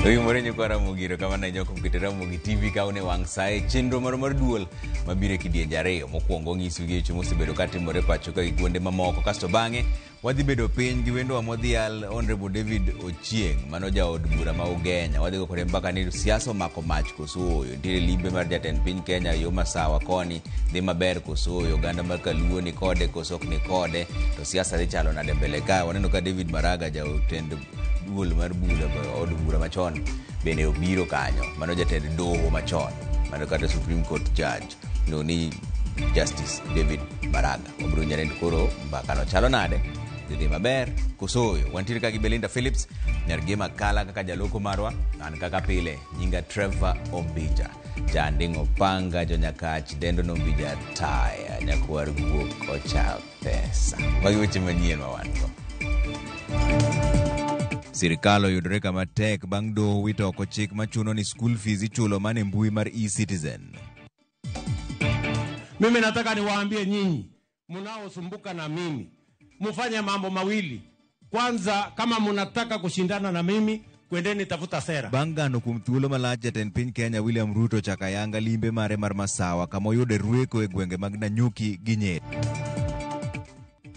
Oyumore nyikwa Ramogi erokamano ahinya kuom keto Ramogi TV ka une wang' sa e chenro moro mar duol mabiro e kidienje ariyo. Mokwongo ong'isu gi weche mosebedo katimore pacho ka gi kuonde mamoko. Kasto bang'e wadhi bedo piny gi wendowa modhial Honorable David Ochieng' mano jaod bura ma Ugenya. Wadhi go kode mbaka ni siasa omako mach koso ooyo. Nitiere limbe mar jatend piny Kenya yo masawa koni dhi maber koso ooyo. Oganda mar Kaluo ni kode koso ok ni kode. To siasa dhi chalo nade mbele ka. Waneno ka David Maraga jatend duol mar bura od bura machon bende obiro kanyo. Mano jatend doho machon. Mano kata Supreme Court judge iluongo ni Justice David Maraga. Wabiro winjo ni koro mbaka no chalo nade? Dhi maber koso ooyo? Wantiere ka gi Belinda Phillips, nyar Gema Kala kaka jaloko marwa, an kaka pile nyinga Trevor Ombija. Janding' Opanga jonyakach dendo nombija taya nyakwar guok ocha pesa. Magi weche manyien ma wan go. Sirikal oyudore kama tek bang' doho wito oko chik machuno ni school fees ichulo mana e mbui mar eCitizen. Mimi nataka niwaambie nyinyi mnaosumbuka na mimi, mufanye mambo mawili. Kwanza, kama mnataka kushindana na mimi, kwendeni tafuta sera. Bang' gano kuom thuolo malach jatend piny Kenya William Ruto ochako ayanga limbe mare mar Masawa kama oyude rweko e gwenge mag Nanyuki gi Nyeri.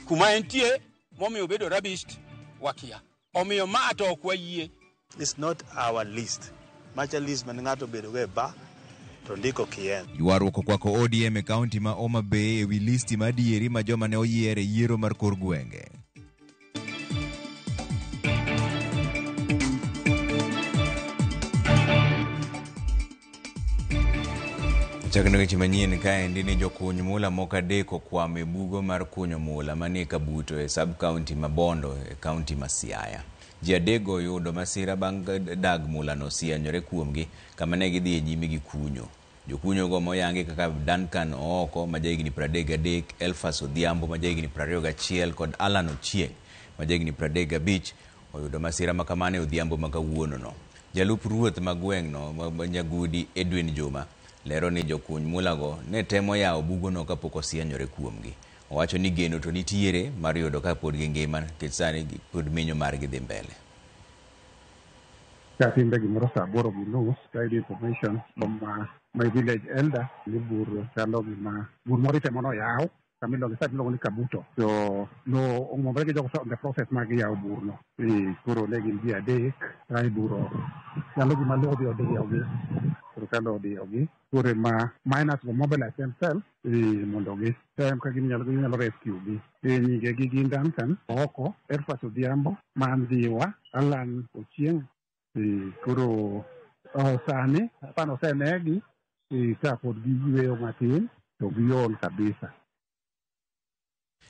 Kuma entie momiyo obedo rubbished wakia. Omiyo ma to ok wayie. It's not our list. Macha list man ng'ato obedo go e bar to ndiko kien. Ywaruok okwako ODM e kaunti ma Homa Bay ewi listi ma adieri ma joma ne oyier e yiero mar kor gwenge. Chakne weche manyien kaendi ni jokuny mula moko adek okwamo e bugo mar kunyo mula manie Kabuto e sub county ma Bondo e kaunti ma Siaya. Ji adekgo oyudo masira bang' dag mulano sianyore kuomgi kama ne gidhi e nyime gi kunyo. Jokunyogo moyangi kaka Duncan Ooko ma jahigni 33, Elfas Odhiambo ma jahigni 21 kod Alan Ochieng' ma jahigni 35 oyudo masira ma kamano e odhiambo ma kawuonono. Jalup ruoth ma gweng'no ma Nyagudi Edwin Juma lero ni jokuny mulago ne temo yawo bugono kapok osianyore kuomgi. Owacho ni geno to nitiere mar yudo ka pod gingima nikech sani pod menyo margi dhi mbele. Katimbe gimoro saa 8:30 tayudo information from my village elder ni bur chalo gima bur moro itemo noyaw kama iluongo ni Kabuto. To no omomre gi jogo on the process mag yawo burno. Koro ne gin ji adek kae buro chalo gima lo odhi odiyogi. Koro ka lo odiyogi koro ma miners go mobilize themselves mondo gitem ka ginyalo rescue gi. Nyinge gi gin Duncan Ooko, Elfas Odhiambo, Mandhiwa, Alan Ochieng. Koro sani apani osenegi ka pod giyweyo matin to giol kabisa.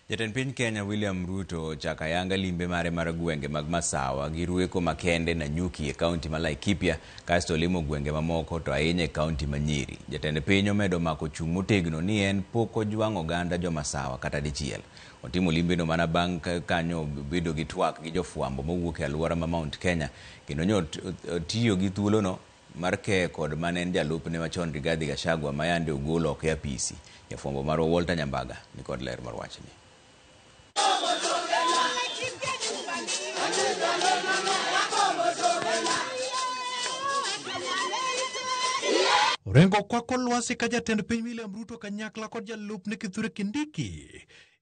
Jatend piny Kenya William Ruto ochako ayanga limbe mare mar gwenge mag Masawa gi rweko makende Nanyuki e kaunti ma Laikipia kasto olimo gwenge mamoko to ahinya e kaunti ma Nyeri. Jatend piny omedo mako chung' motegno ni en pok ojwang'o oganda jo Masawa kata dichiel. Otimo limbeno mana bang' kanyo bedo gi twak gi jofwambo mowuok e alwora ma Mount Kenya kendo nyo otiyo gi thuolono mar kee kod mane en jalupne machon Rigathi Gachagua ma yande ogol oko e apisi. Jafwambo marwa Walter Nyambaga ni kod ler mar wachni. Orengo kwako lwasi ka jatend piny William Ruto kanyakla kod jalupne Kithure Kindiki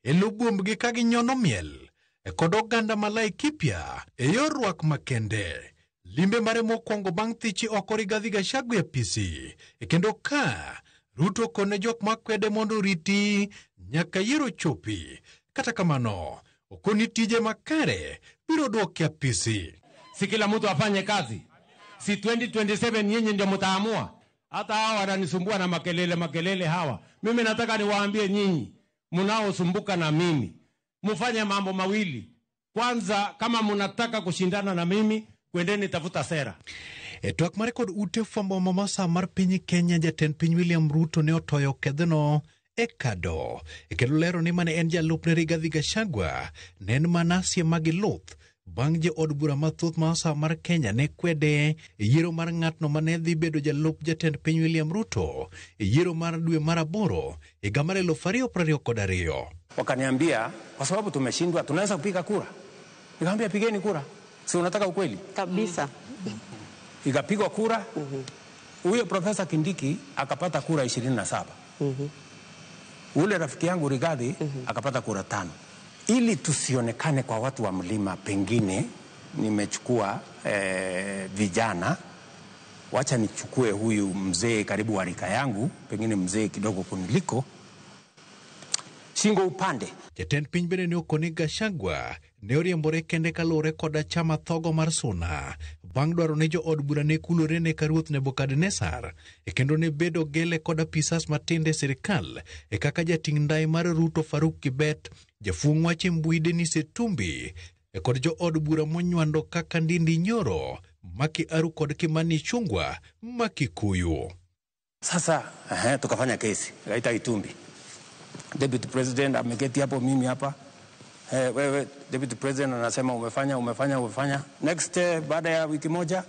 e lo buombgi ka ginyono miel kod oganda ma Laikipia e yor rwak makende. Limbe mare mokwongo bang' thichi oko Rigathi Gachagua e apisi kendo ka Ruto kone jok makwede mondo oriti nyaka yiero chopi. Kata kamano okoni tije makare biro duoke apisi. Si kila mtu afanye kazi. Si 2027 nyinyi ndio mtaamua. Hata hawa wananisumbua na makelele makelele hawa. Mimi nataka niwaambie nyinyi mnaosumbuka na mimi, mufanye mambo mawili. Kwanza, kama mnataka kushindana na mimi, kwendeni tafuta sera. E twak mare kod ute fwambo ma Masawa mar piny Kenya, jatend piny William Ruto ne otoyo kedhno e kado kendo lero ni mane en jalupne Rigathi Gachagua ne en mana siem gi luth bang' jo od bura mathoth ma Masawa mar Kenya ne kwede e yiero mar ng'atno mane dhi bedo jalup jatend piny William Ruto e yiero mar dwe mar 8 higa mar 2022. Wakaniambia kwa sababu tumeshindwa tunaweza kupiga kura. Nikamwambia pigeni kura. Si unataka ukweli? Kabisa. Ikapigwa kura, huyo Profesa Kindiki akapata kura 27. Ule rafiki yangu Rigathi akapata kura 5. Ili tusionekane kwa watu wa mlima, pengine nimechukua vijana, wacha nichukue huyu mzee karibu wa rika yangu, pengine mzee kidogo kuniliko, shingo upande. Jatend piny bende ne okone Gachagua ne oriembore kende kaluwore koda chama thogo mar Suna bang' dwaro ni jood bura ne kulore ne ka ruoth Nebukadnezar e kendo ne bedo gele kod apisas matindo e sirikal e kaka jating' ndai mar Ruto Faruk Kibet, jafuong' wach e mbui Denis Itumbi e kod jood bura monywando kaka Ndindi Nyoro, Maki Aru kod Kimani Ichung'wa ma Kikuyu. Sasa tukafanya kesi, kaita Itumbi. Deputy President ameketi hapo, mimi hapa. Wewe Deputy President anasema umefanya, umefanya, umefanya. Next baada ya wiki moja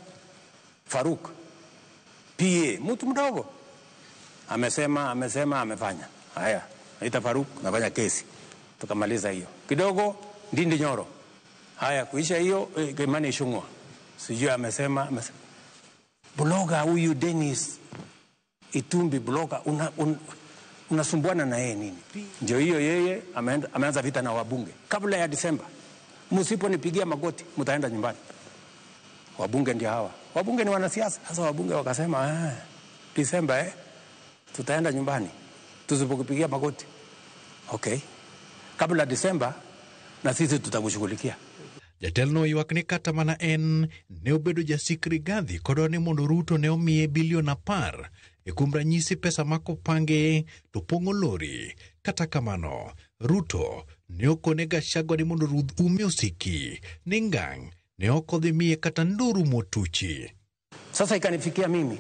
Faruk PA mtu mdogo amesema, amesema, amefanya. Haya, naita Faruk, nafanya kesi. Tukamaliza hiyo. Kidogo Ndindi Nyoro. Haya, kuisha hiyo Kimani Ichung'wa. Sijui amesema, amesema. Bloga huyu Dennis Itumbi bloga unasumbuana na yeye nini? Ndio hiyo yeye ameanza vita na wabunge. Kabla ya Disemba, msiponipigia magoti mtaenda nyumbani. Wabunge ndio hawa. Wabunge ni wanasiasa. Sasa wabunge wakasema, Disemba tutaenda nyumbani tusipokupigia magoti. Okay. Kabla Disemba na sisi tutakushughulikia. Jatelno ywak ni kata mana en ne obedo jasik Rigathi kodwa ni mondo Ruto ne omiye bilion 10 e kuom ranyisi pesa makopange to pong'o lori. Kata kamano, Ruto ne okone Gachagua ni mondo rudh ume osiki ni ngang' ne ok odhi miye kata nduru motuchi. Sasa ikanifikia mimi.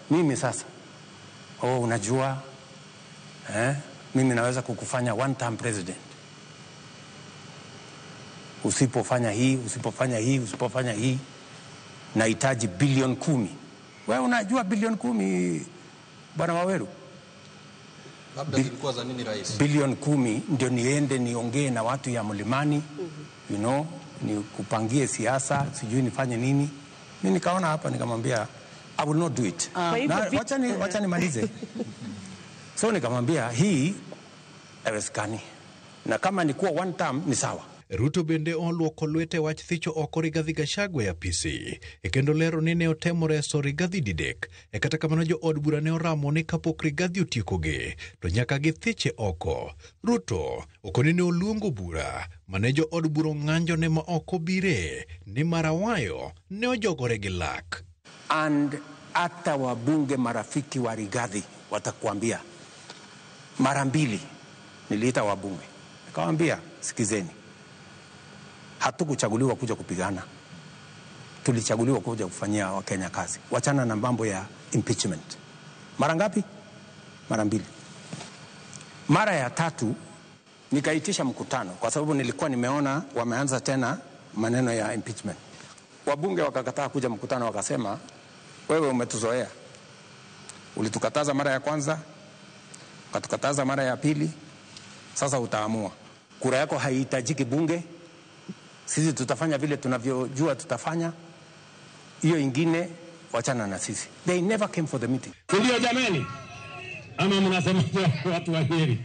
Mimi sasa. Oh, unajua, mimi naweza kukufanya one term president. Usipofanya hii, usipofanya hii, usipofanya hii, nahitaji bilioni 10. Wewe unajua bilioni 10 Bwana Waweru? Labda zilikuwa za nini rais? Bilioni 10 ndio niende niongee na watu ya mlimani, you know, nikupangie siasa, sijui nifanye nini. Mimi nikaona hapa nikamwambia I will not do it. Na, wacha nimalize. So nikamwambia hii haiwezekani. Na kama ni kuwa one term ni sawa. Ruto bende oluoko lwete wach thicho oko Rigathi Gachagua e apisi e kendo lero ni ne otemo reso Rigathi didek e kata kamano jood bura ne oramo ni kapok Rigathi otiekogi to nyaka githiche oko. Ruto okoni ne oluongo bura mane jood bura ong'anjone ma ok obire ni marawayo ne ojogore gi lak. And hata wabunge marafiki wa Rigathi watakuambia mara mbili niliita wabunge nikawaambia sikizeni, hatukuchaguliwa kuja kupigana, tulichaguliwa kuja kufanyia Wakenya kazi. Wachana na mambo ya impeachment. Mara ngapi? Mara mbili. Mara ya tatu nikaitisha mkutano kwa sababu nilikuwa nimeona wameanza tena maneno ya impeachment. Wabunge wakakataa kuja mkutano, wakasema wewe umetuzoea. Ulitukataza mara ya kwanza, ukatukataza mara ya pili, sasa utaamua. Kura yako haihitajiki bunge. Sisi tutafanya vile tunavyojua tutafanya. Hiyo ingine wachana na sisi. They never came for the meeting. Ndio jamani? Ama mnasema watu wa Nyeri?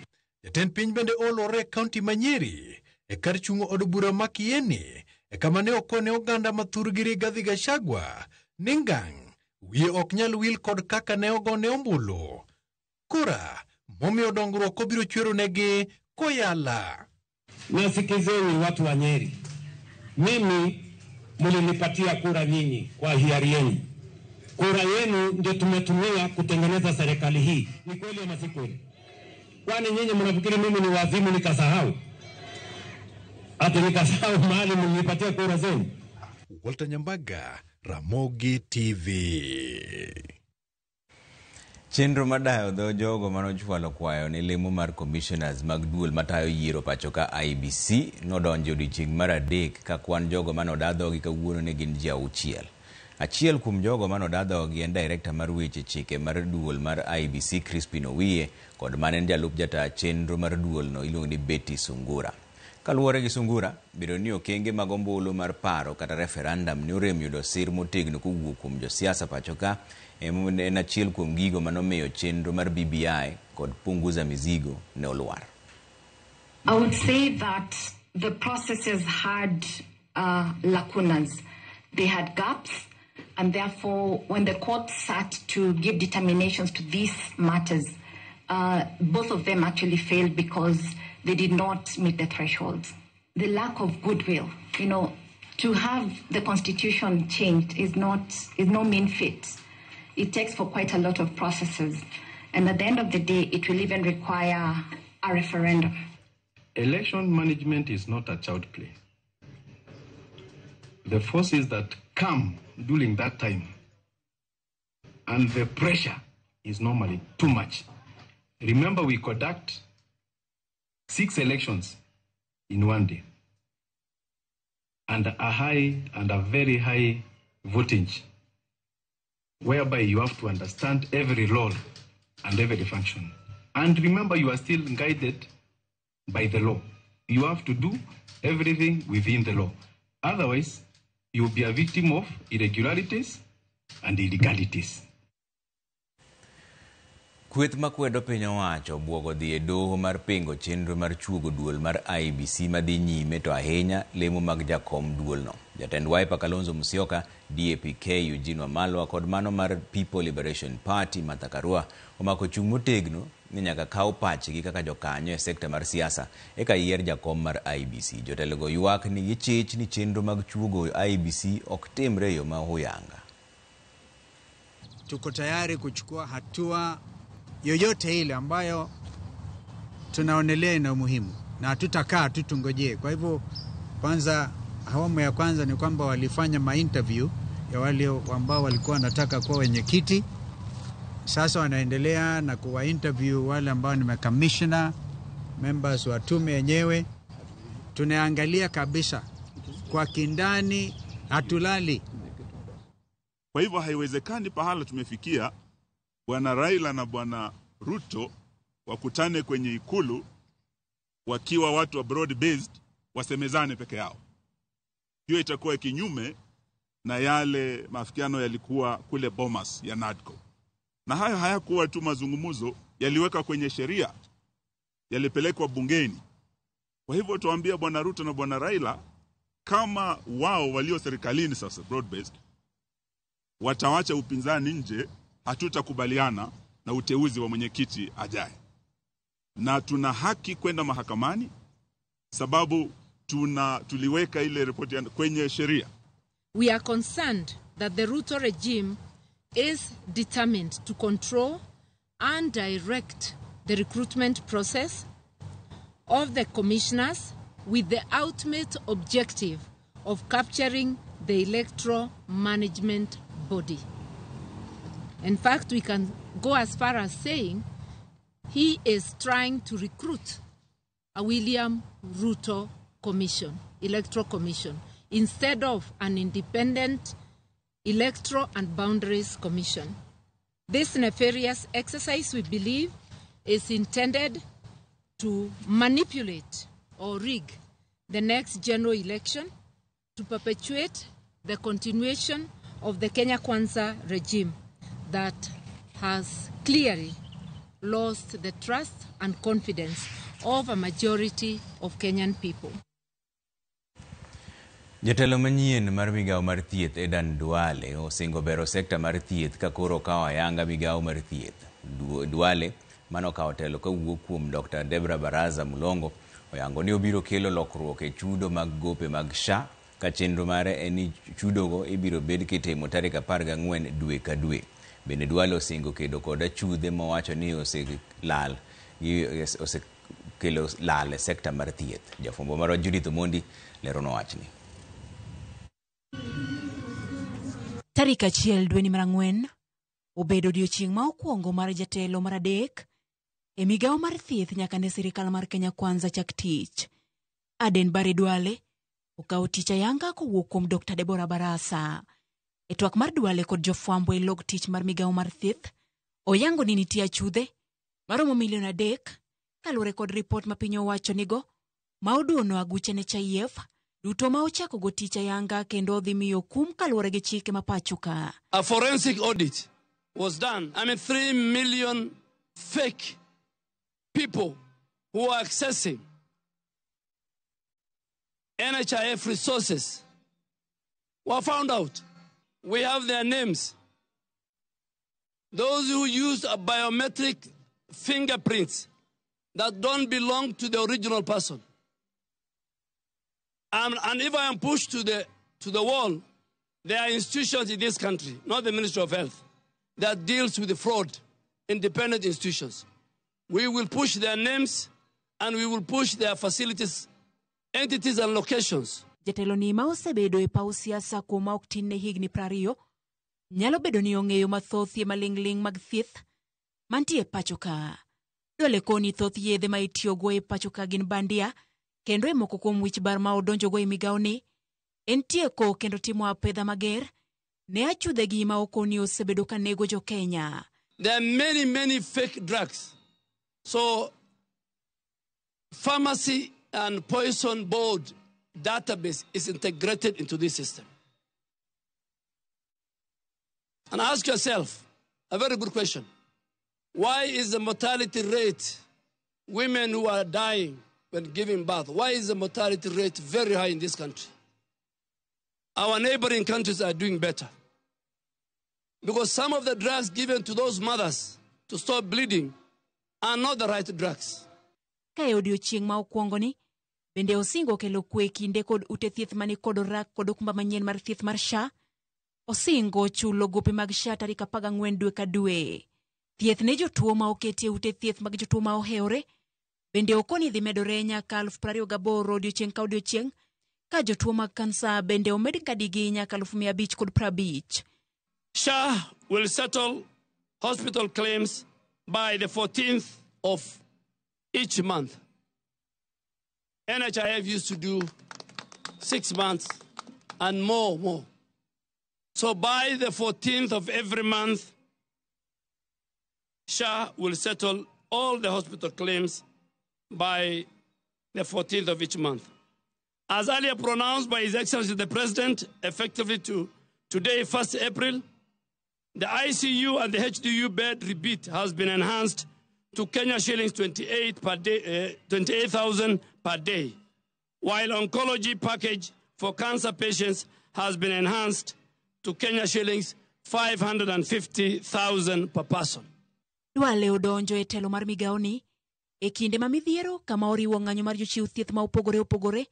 Jatend piny bende olore kaunti ma Nyeri e kar chung'o od bura ma Kieni e kama ne okone oganda ma thurgi Rigathi Gachagua ni ngang' wiye ok nyal wil kod kaka ne ogone ombulu. Kura momiyo dongruok obiro chwero negi koyala. Nasikizeni watu wa Nyeri. Mimi mlinipatia kura nyinyi kwa hiari yenu. Kura yenu ndio tumetumia kutengeneza serikali hii. Ni kweli ama si kweli? Kwani nyinyi mnafikiri mimi ni wazimu nikasahau? Ati nikasahau mahali mlinipatia kura zenu? Walter Nyambaga, Ramogi TV. Chenro madayo dho jogo manochwalo kwayo ne lemo mar commissioners mag duol matayo yiero pacho ka IEBC nodonjo odiochieng' mar 3 ka kwan jogo manoda dhogi kawuono ne gin ji 6. Achiel kuom jogo manoda dhogi en director mar weche chike mar duol mar IEBC Crispin Owiye kod mane en jalup jata chenro mar duol no iluongo ni Betty Sungura. Kaluwore gi Sungura, bedo ni okenge mag ombulu mar paro kata referendum ne orem yudo sir motegno kowuok kuom josiasa pacho ka en achiel kuom gigo manomiyo chenro mar BBI kod Punguza Mizigo ne olwar. I would say that the processes had lacunas. They had gaps, and therefore when the court sat to give determinations to these matters, both of them actually failed because they did not meet the thresholds. The lack of goodwill, you know, to have the constitution changed is no mean feat. It takes for quite a lot of processes. And at the end of the day, it will even require a referendum. Election management is not a child play. The forces that come during that time and the pressure is normally too much. Remember, we conduct 6 elections in one day and a high and a very high voltage, whereby you have to understand every role and every function. And remember, you are still guided by the law. You have to do everything within the law. Otherwise, you will be a victim of irregularities and illegalities. Kweth makwedo piny owacho obwogo dhi e doho mar pingo chenro mar chuogo duol mar IEBC madhi nyime to ahinya lemo mag jakom duolno. Jatend Wiper Kalonzo Musyoka, DAP-K Eugene Wamalwa kod mano mar People Liberation Party Martha Karua omako chung' motegno ni nyaka kaw pachgi kaka jokanyo e sekta mar siasa eka yier jakom mar IEBC. Jotelogo ywak ni gichich ni chenro mag chuogo IEBC ok timre e yo ma huyanga. Tuko tayari kuchukua hatua yoyote ile ambayo tunaonelea ina umuhimu na hatutakaa tu tungojee. Kwa hivyo kwanza, awamu ya kwanza ni kwamba walifanya ma-interview ya wale ambao walikuwa wanataka kuwa wenyekiti. Sasa wanaendelea na kuwa interview wale ambao ni commissioner members wa tume yenyewe. Tunaangalia kabisa kwa kindani, hatulali. Kwa hivyo haiwezekani pahala tumefikia Bwana Raila na Bwana Ruto wakutane kwenye ikulu wakiwa watu wa broad based wasemezane peke yao. Hiyo itakuwa kinyume na yale maafikiano yalikuwa kule Bomas ya NADCO. Na hayo hayakuwa tu mazungumzo, yaliweka kwenye sheria, yalipelekwa bungeni. Kwa hivyo tuambia Bwana Ruto na Bwana Raila, kama wao walio serikalini sasa broad based watawacha upinzani nje, hatutakubaliana na uteuzi wa mwenyekiti ajaye. Na tuna haki kwenda mahakamani sababu tuliweka ile ripoti kwenye sheria. We are concerned that the Ruto regime is determined to control and direct the recruitment process of the commissioners with the ultimate objective of capturing the electoral management body. In fact, we can go as far as saying he is trying to recruit a William Ruto Commission, Electoral Commission, instead of an independent Electoral and Boundaries Commission. This nefarious exercise, we believe, is intended to manipulate or rig the next general election to perpetuate the continuation of the Kenya Kwanza regime that has clearly lost the trust and confidence of a majority of Kenyan people. Jatelo manyien mar migawo mar thieth Aden Duale osingo bero sekta mar thieth ka koro okawo ayanga migawo mar thieth. Duale mane okawo telo kowuok kuom Dr. Debra Baraza Mulongo oyango ni obiro kelo lokruok e chudo mag gope mag SHA ka chenro mare en ni chudogo ibiro bed kitimo tarik 14 dwe ka dwe. Bende Duale osingo kedo kod achudhe mowacho ni osekelo lal e sekta mar thieth. Jafwambo marwa Judith Omondi lerono wachni. Tarik 1 dweni mar 4 obedo odiechieng' ma okwongo mar jatelo mar 3 e migawo mar thieth nyaka ne sirikal mar Kenya Kwanza chak tich. Aden Barry Duale okawo tich ayanga kowuok kuom Dr. Deborah Barasa. E twak mar Duale kod jofwambo e log tich mar migawo mar thieth, oyango ni nitie achudhe maromo milion 3 kaluwore kod ripot ma piny owacho nigo ma oduono aguche NHIF duto ma ochako go tich ayanga kendo odhi miyo kum kaluwore gi chike ma pacho ka. A forensic audit was done. I mean, 3 million fake people who are accessing NHIF resources were found out. We have their names. Those who used a biometric fingerprints that don't belong to the original person. And if I am pushed to the wall, there are institutions in this country, not the Ministry of Health, that deals with the fraud, independent institutions. We will push their names and we will push their facilities, entities and locations. Jatelo ni ma osebedo e paw siasa kuom ma ok tin ne higni 20 nyalo bedo ni ong'eyo mathoth e maling'ling' mag thieth mantie e pacho ka. Dwale koni thoth yedhe ma itiyogo e pacho ka gin bandia kendo e moko kuom wich bar ma odonjogo e migawoni en tieko kendo timo apedha mager ne achudhegi ma okoni osebedo ka nego jo Kenya. There are many, many fake drugs. So pharmacy and poison board database is integrated into this system. And ask yourself a very good question. Why is the mortality rate, women who are dying when giving birth, why is the mortality rate very high in this country? Our neighboring countries are doing better. Because some of the drugs given to those mothers to stop bleeding are not the right drugs. Ka e odiochieng' ma okwongoni, bende osingo kelo kwe kinde kod ute thieth mani kod orak kod okumba manyien mar thieth mar SHA, osingo chulo gope mag SHA tarik 14 dwe ka dwe. Thieth ne jotuo ma oketi e ute thieth mag jotuo ma ohewore, bende okoni dhi medore nyaka 28,000 odiochieng' ka odiochieng', ka jotuo mag kansa bende omed kadigi nyaka 550,000. SHA will settle hospital claims by the 14th of each month. NHIF used to do 6 months and more. So by the 14th of every month, SHA will settle all the hospital claims by the 14th of each month. As earlier pronounced by His Excellency the President, effectively to today, 1st April, the ICU and the HDU bed rebate has been enhanced to Kenya shillings 28,000 per day, while oncology package for cancer patients has been enhanced to Kenya shillings 550,000 per person. Duale odonjo e telo mar migawoni e kinde ma midhiero kama oriwo ng'anyo mar jochiw thieth ma opogore opogore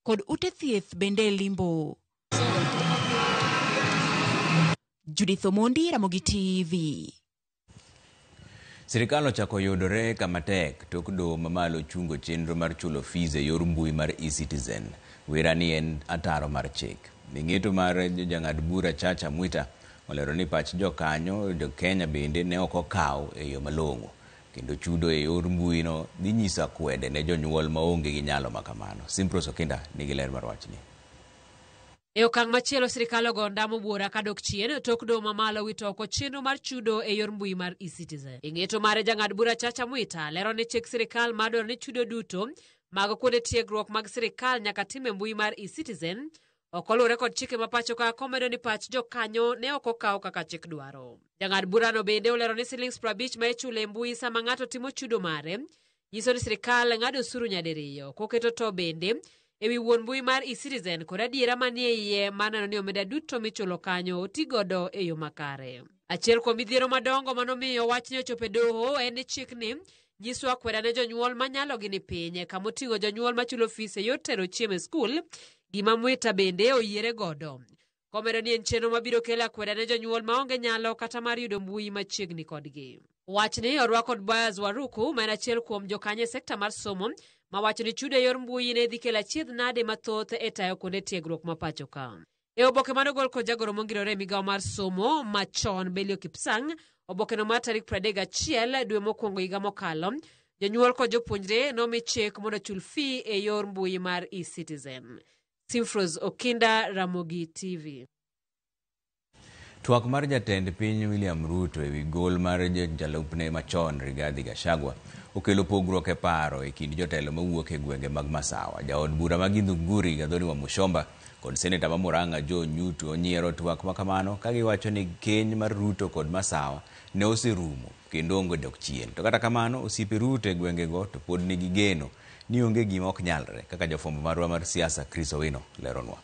kod ute thieth bende limbo. Judith Omondi, Ramogi TV. Sirikal ochako yudore kama tek tok doho mamalo chungo chenro mar chulo fees e yor mbui mar eCitizen. Wera ni en ataro mar chik. Ming'eto mar jang'ad bura Chacha Mwita olero ni pach jokanyo jo Kenya bende ne ok okaw e yo malong'o kendo chudo e yor mbui no dhi nyiso akwede ne jonyuol maonge gi nyalo makamano. Simpros Okinda nigi ler mar wachni. E okang' machielo sirikal ogo ondamo buora kadok chien tok doho mamalo wito oko chenro mar chudo e yor mbui mar eCitizen. E ng'eto mare jang'ad bura Chacha Mwita lero ni chik sirikal madwaro ni chudo duto mag kuonde tiegruok mag sirikal nyaka tim e mbui mar eCitizen ok oluwore kod chike ma pacho ka komedo ni pach jokanyo ne ok okaw kaka chik dwaro. Jang'ad burano bende olero ni silings 50 ma ichulo e mbui sama ng'ato timo chudo mare nyiso ni sirikal ng'ado osuru nyadiriyo koketo to bende ewi wuon mbui mar eCitizen kod adiera manie iye mar neno ni omenda duto michulo kanyo otigodo e yo makare. Achiel kuom midhiero madongo manomiyo wachni ochopo e doho en ni chikni nyiso akweda ne jonyuol manyalogi ni piny kamoting'o jonyuol machulo fis e yor tero chiemo e skul, gima Mwita bende oyiere godo. Komedo ni en chenro mabiro kelo akweda ne jonyuol maonge nyalo kata mar yudo mbui machiegni kodgi. Wachni orwak kod Boaz Waruku ma en achiel kuom jokanyo e sekta mar somo mawacho ni chudo e yor mbui ne dhi kelo achiedh nade mathoth e tayo kuonde tiegruok ma pacho ka. E oboke manogol kod jagoro mongirore e migawo mar somo machon Belio Kipsang, obokeno mar tarik 31 dwe mokwongo higa mokalo, jonyuol kod jopuonjre nomi chik mondo ochul fee e yor mbui mar eCitizen. Simfros Okinda, Ramogi TV. Twak mar jatend piny William Ruto ewi gol mar jalupne machon Rigathi Gachagua okelo pogruok e paro e kind jotelo mawuok e gwenge mag Masawa. Jaod bura ma Githunguri Gathoni Wamuchomba kod seneta ma Murang'a Joe Nyutu onyiero twak makamano ka giwacho ni keny mar Ruto kod Masawa ne oserumo kendo onge dok chien. To kata kamano, osiepe Ruto e gwengego to pod nigi geno ni onge gima ok nyalre kaka jafwambo marwa mar siasa Chris Owino leronwa.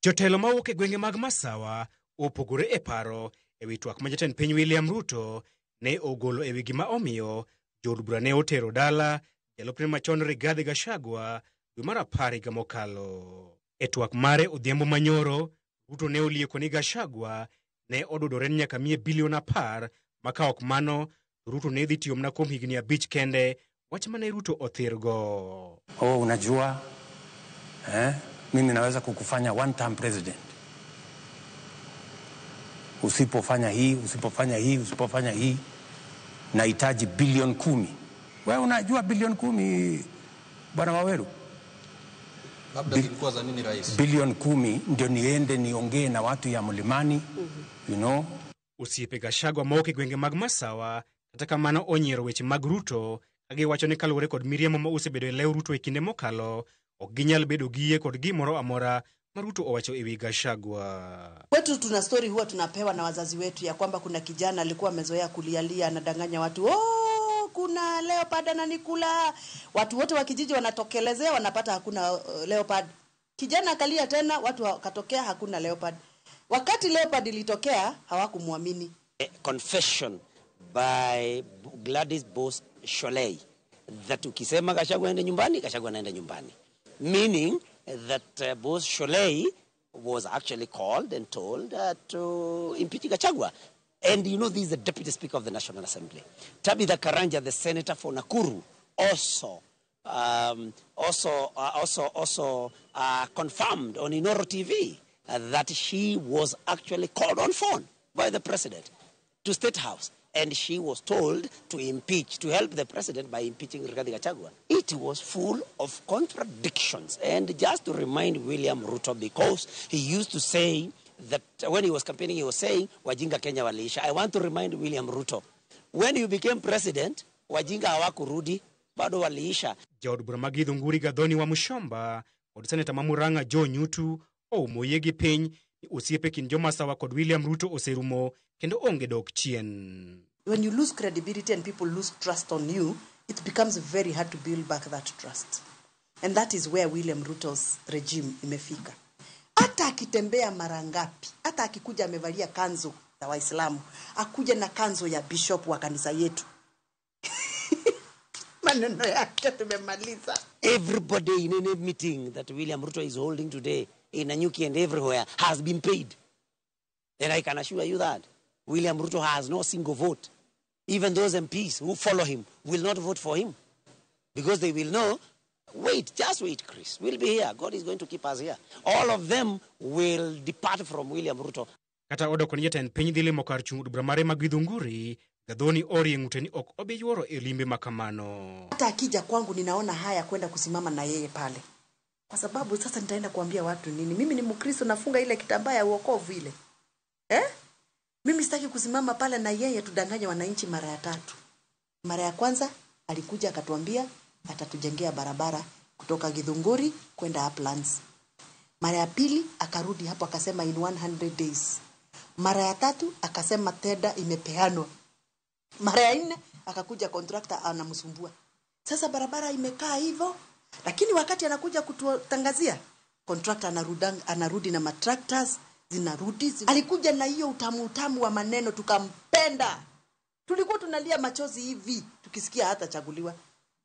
Jotelo mawuok e gwenge mag Masawa opogore e paro ewi twak ma jatend piny William Ruto ne ogolo ewi gima omiyo jood bura ne otero dala jalupne machon Rigathi Gachagua dwe mar apar higa mokalo. E twak mare odhiambo manyoro, Ruto ne olieko ni Gachagua ne odudore ni nyaka miye bilion 10 ma ka ok mano to Ruto ne dhi tiyo mana kuom higni 5 kende, wach mane Ruto othirgo. Oh, unajua mimi naweza kukufanya one term president. Usipofanya hii, usipofanya hii, usipofanya hii, nahitaji bilioni 10. Wewe unajua bilioni 10, Bwana Waweru? Labda zilikuwa za nini rais? Bilioni 10 ndio niende niongee na watu ya mlimani, you know. Osiepe Gachagua mawuok e gwenge mag Masawa kata kamano onyiero weche mag Ruto ka giwacho ni kaluwore kod miriambo ma osebedo e lew Ruto e kinde mokalo, ok ginyal bedo gi yie kod gimoro amora ma Ruto owacho ewi Gachagua. Kwetu tuna story huwa tunapewa na wazazi wetu ya kwamba kuna kijana alikuwa amezoea kulialia, anadanganya watu, oh, kuna leopard ananikula. Watu wote wa kijiji wanatokelezea, wanapata hakuna leopard. Kijana akalia tena, watu wakatokea, hakuna leopard. Wakati leopard ilitokea, hawakumwamini. Confession by Gladys Boss Sholei that ukisema Gachagua aende nyumbani, Gachagua anaenda nyumbani. Meaning that Boss Sholei was actually called and told to impeach Gachagua. And you know, this is the Deputy Speaker of the National Assembly. Tabitha Karanja, the senator for Nakuru, also confirmed on Inoro TV that she was actually called on phone by the president to State House. And she was told to impeach, to help the president by impeaching Rigathi Gachagua. It was full of contradictions. And just to remind William Ruto, because he used to say that when he was campaigning, he was saying, Wajinga Kenya waliisha. I want to remind William Ruto, when you became president, Wajinga hawakurudi, bado waliisha. Jaod bura ma Githunguri Gathoni Wamuchomba kod seneta ma Murang'a Joe Nyutu oumo yiegi piny ni osiepe kind Jomasawa kod William Ruto oserumo kendo onge dok chien. When you lose credibility and people lose trust on you, it becomes very hard to build back that trust. And that is where William Ruto's regime imefika. Hata akitembea mara ngapi, hata akikuja amevalia kanzu za Waislamu, akuja na kanzu ya bishop wa kanisa yetu. Maneno yake tumemaliza. Everybody in any meeting that William Ruto is holding today in Nanyuki and everywhere has been paid. And I can assure you that William Ruto has no single vote. Even those MPs who follow him will not vote for him because they will know, wait, just wait, Chris. We'll be here. God is going to keep us here. All of them will depart from William Ruto. Kata odoko ni jatend piny dhi limo kar chung' od bura mare ma Githunguri, Gathoni orie ng'ute ni ok obi yuoro e limbe makamano. Hata akija kwangu ninaona haya kwenda kusimama na yeye pale. Kwa sababu sasa nitaenda kuambia watu nini? Mimi ni Mkristo, nafunga ile kitambaa ya wokovu ile. Mimi sitaki kusimama pale na yeye tudanganye wananchi mara ya tatu. Mara ya kwanza alikuja akatuambia atatujengea barabara kutoka Githunguri kwenda Uplands. Mara ya pili akarudi hapo akasema in 100 days. Mara ya tatu akasema tenda imepeanwa. Mara ya nne akakuja contractor anamsumbua. Sasa barabara imekaa hivyo, lakini wakati anakuja kututangazia contractor anarudi na matractors zinarudi. Alikuja na hiyo utamu wa maneno tukampenda. Tulikuwa tunalia machozi hivi tukisikia hata chaguliwa.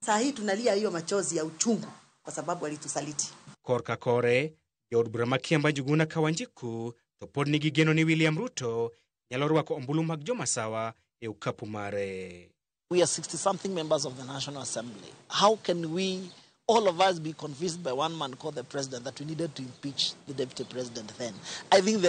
Saa hii tunalia hiyo machozi ya uchungu kwa sababu alitusaliti. Korka kore, jood bura ma Kiamba Njuguna Kawanjiku to pod nigi geno ni William Ruto nyalo rwako ombulu mag Jomasawa e okapu mare. We are 60-something members of the National Assembly. How can we, all of us, be convinced by one man called the president that we needed to impeach the deputy president then? I think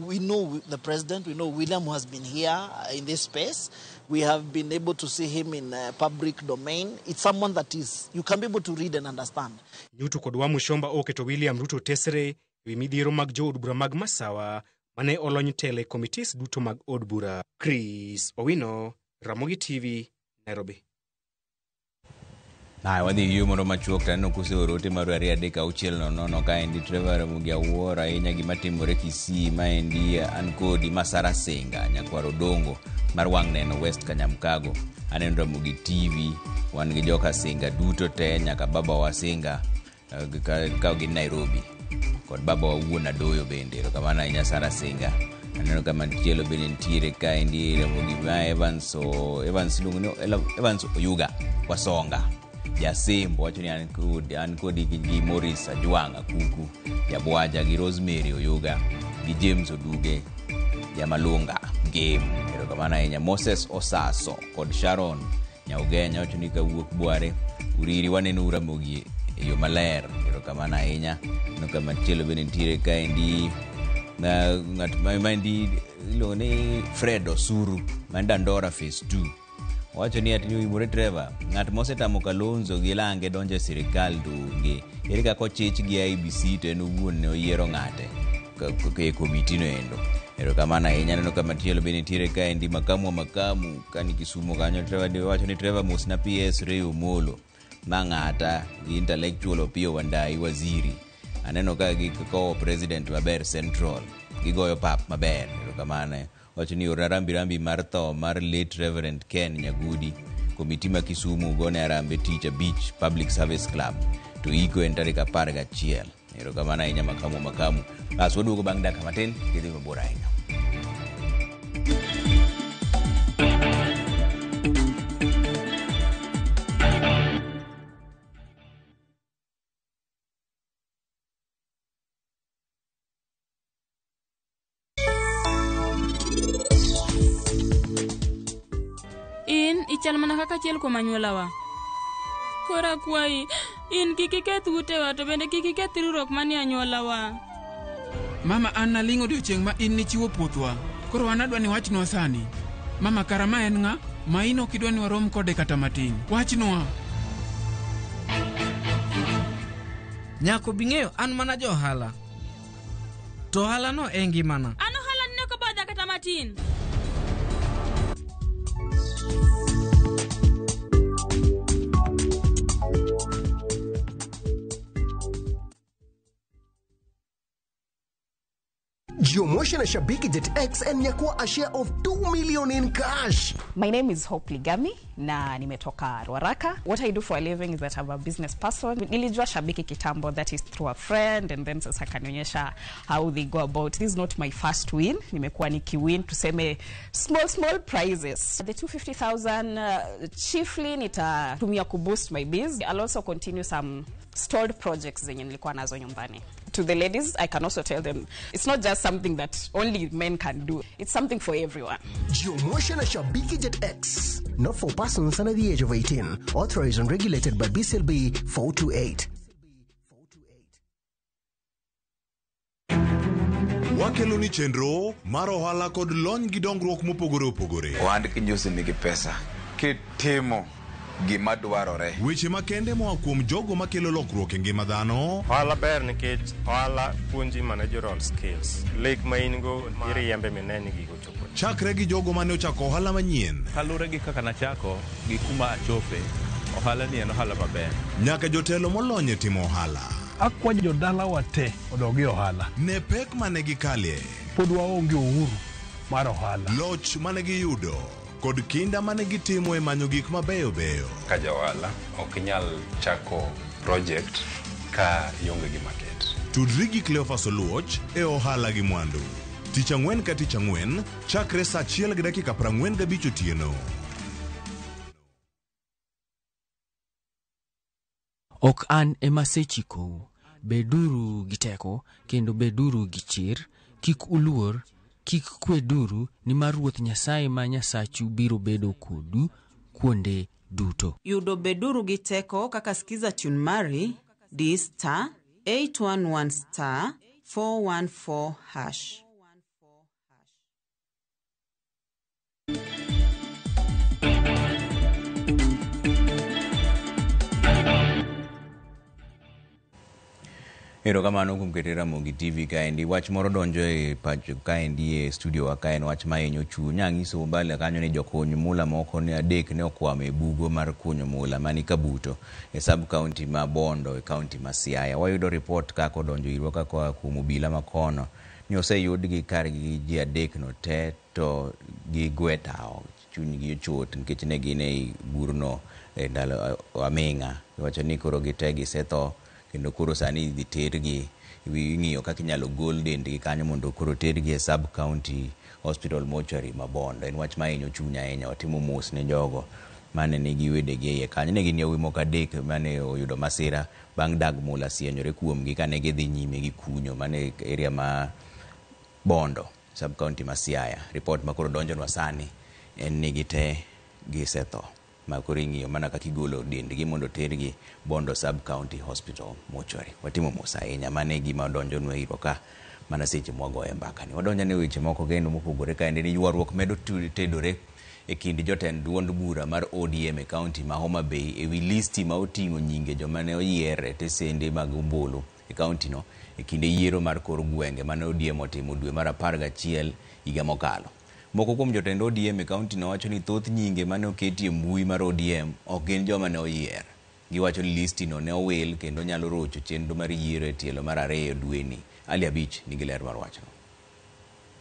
we know the president, we know William, who has been here in this space. We have been able to see him in public domain. It's someone that is, you can be able to read and understand. Nyutu kod Wamuchomba oketo William Ruto tesre ewi midhiero mag jood bura mag Masawa mane olony tele committees duto mag od bura. Chris Owino, Ramogi TV, Nairobi. Haya, wadhi yueyo moro machuok to aneno kuseoro ote maru 2 3 6 0 0 kaendi Trevor Ramogi awuoro ahinya gima timore Kisii maendi an kodi Masara Singa nyakwar Odongo mar wang' neno West Kanyamkago aneno Ramogi TV wan gi joka Singa duto te nyaka baba wa Singa ka gin Nairobi kod baba wa wuon Adoyo bende erokamano ahinya Sara Singa aneno ka machielo bende nitiere kaendi Ramogi ma Evans Evans iluongo ni Evans Oyuga Wasonga Jasembo wacho ni an kodi gi Morris Ajwang' Akuku Jabwaja gi Rosemary Oyuga gi James Oduge Jamalunga Game erokamano ahinya Moses Osaso kod Sharon Nyaugenya wacho ni kawuok Bware Uriri waneno Ramogi e yo maler erokamano ahinya aneno ka machielo bende nitiere kaendi ng'at maendi iluongo ni Fred Osuru man Dandora Phase 2 owacho ni ati oimore Trevor ng'at mosetamo Kalonzo gi lange donjo e sirikal to onge ere kaka ochich gi IEBC to en owuon ne oyiero ng'ate e komiti no endo erokamano ahinya aneno ka machielo bende nitiere kaendi makamu wa makamu kani Kisumu kanyo Trevor wacho ni Trevor mosna PS Ray Omolo mang'ata gi intellectual Opiyo Wandayi waziri aneno ka gikowo president maber Central gigoyo pap maber erokamano wacho ni orna rambi rambi mar tho mar late Reverend Ken Nyagudi komiti ma Kisumu gone arambe tich abich Public Service Club to iko en tarik 11 erokamano ahinya makamu makamu as waduogo bang' dakika matin kidhi mabor ahinya. In ichal mana kaka achiel kuom anyuolawa. Koro akwayi, in kik iketh utewa to bende kik iketh riwruok manie anyuolawa. Mama an naling' odiochieng' ma in nichiwo puothwa. Koro an adwa ni wachnwa sani. Mama kara ma en ng'a? Ma in ok idwa ni warom kode kata matin. Wachnwa. Nyako bing'eyo an mana jo ohala. To ohala no e ngimana. An ohala ni ok obadha kata matin. Jiomotion na Shabiki Jet X and nyakua a share of 2 million in cash. My name is Hope Ligami na nimetoka Ruaraka. What I do for a living is that I'm a business person. Nilijua Shabiki kitambo, that is through a friend, and then sasa kanionyesha how they go about. This is not my first win. Nimekuwa nikiwin tuseme small prizes. The 250,000 chiefly nitatumia kuboost my biz. I'll also continue some stalled projects zenye nilikuwa nazo nyumbani. To the ladies, I can also tell them it's not just something that only men can do. It's something for everyone. Jiomotion na Shabiki Jet X. Not for persons under the age of 18. Authorized and regulated by BCLB 428. Wakelo ni chenro mar ohala kod lony gi dongruok mopogore opogore. Ohand kinyosi nigi pesa. Kitimo gima dwarore. Weche makende moa kuom jogo makelo lokruok e ngima dhano. Ohala ber nikech ohala puonji managerial skills. Lek ma in go iriembe mineni gigo chopo. Chakre gi jogo mane ochako ohala manyien. Kaluwore gi kaka nachako gi kuma achope, ohala ni en ohala maber. Nyaka jotelo molony e timo ohala. Akwayo jodalawa te odog e ohala. Ne pek mane gikalie. Pod waonge uhuru mar ohala. Loch mane giyudo kod kinda mane gitimo e manyo gik mabeyo beyo. Ka ja ohala ok inyal chako project ka ionge gi market. Tudri gi Cleophas Oluoch e ohala gi mwandu. Tich ang'wen ka tich ang'wen chakre saa 1:45 otieno. Ok an ema asechikou, beduru gi teko kendo beduru gi chir, kik uluor, kik kweduru, nimar Ruoth Nyasaye ma Nyasachu biro bedo kodu kuonde duto. Yudo beduru gi teko kaka skiza tune mari di star 811 star 414 hash. Erokamano kuom keto Ramogi TV kaendi. Wach moro donjo e pacho kaendi e studio wa ka en wach mahinyo chuny. Ang'isou mbele kanyo ni jokuny mula moko ne adek ne okwamo e bugo mar kunyo mula mani Kabuto e sub county ma Bondo e county ma Siaya. Wayudo report kaka odonjo irwa kaka oa kuom obila ma kono ni oseyudgi kargi ji adek no te to gigwe tawo chunygi ochot nikech ne gin ei burno e ndalo aming'a. Iwacho ni koro gite gisetho kendo koro sani idhi tergi ing'iyo kaka inyalo gol dendgi kanyo mondo koro tergi e sub county hospital mortuary ma Bondo. En wach mahinyo chuny ahinya. Watimo mos ne jogo mane nigi wedegi e iye kanyo. Ne gin yawuoyi moko adek mane oyudo masira bang' dag mula sienyore kuomgi kane gidhi nyime gi kunyo mane area ma Bondo, sub county ma Siaya. Report ma koro donjonwa sani en ni gite gisetho. Ma koro ing'iyo mana kaka igolo dendgi mondo tergi Bondo sub county hospital mortuary. Watimo mos ahinya. Mano e gima odonjonwa irwa ka mana seche mwagoye mbaka ni. Wadonjo ne weche moko kendo mopogore kaendi ni ywaruok medo tedore e kind jotend duond bura mar ODM e county ma Homa Bay e wi listi ma oting'o nyinge joma ne oyier e tesende mag ombulu e county no e kinde yiero mar kor gwenge mane ODM otimo dwe mar 11 higa mokalo. Moko kuom jotend ODM e county no wacho ni thoth nyinge mane oketi e mbui mar ODM ok gin joma ne oyier. Giwacho ni listi no ne owil kendo nyalo rocho chenro mar yiero e tielo mar 2 dweni. Ali Abich nigi ler mar wachno.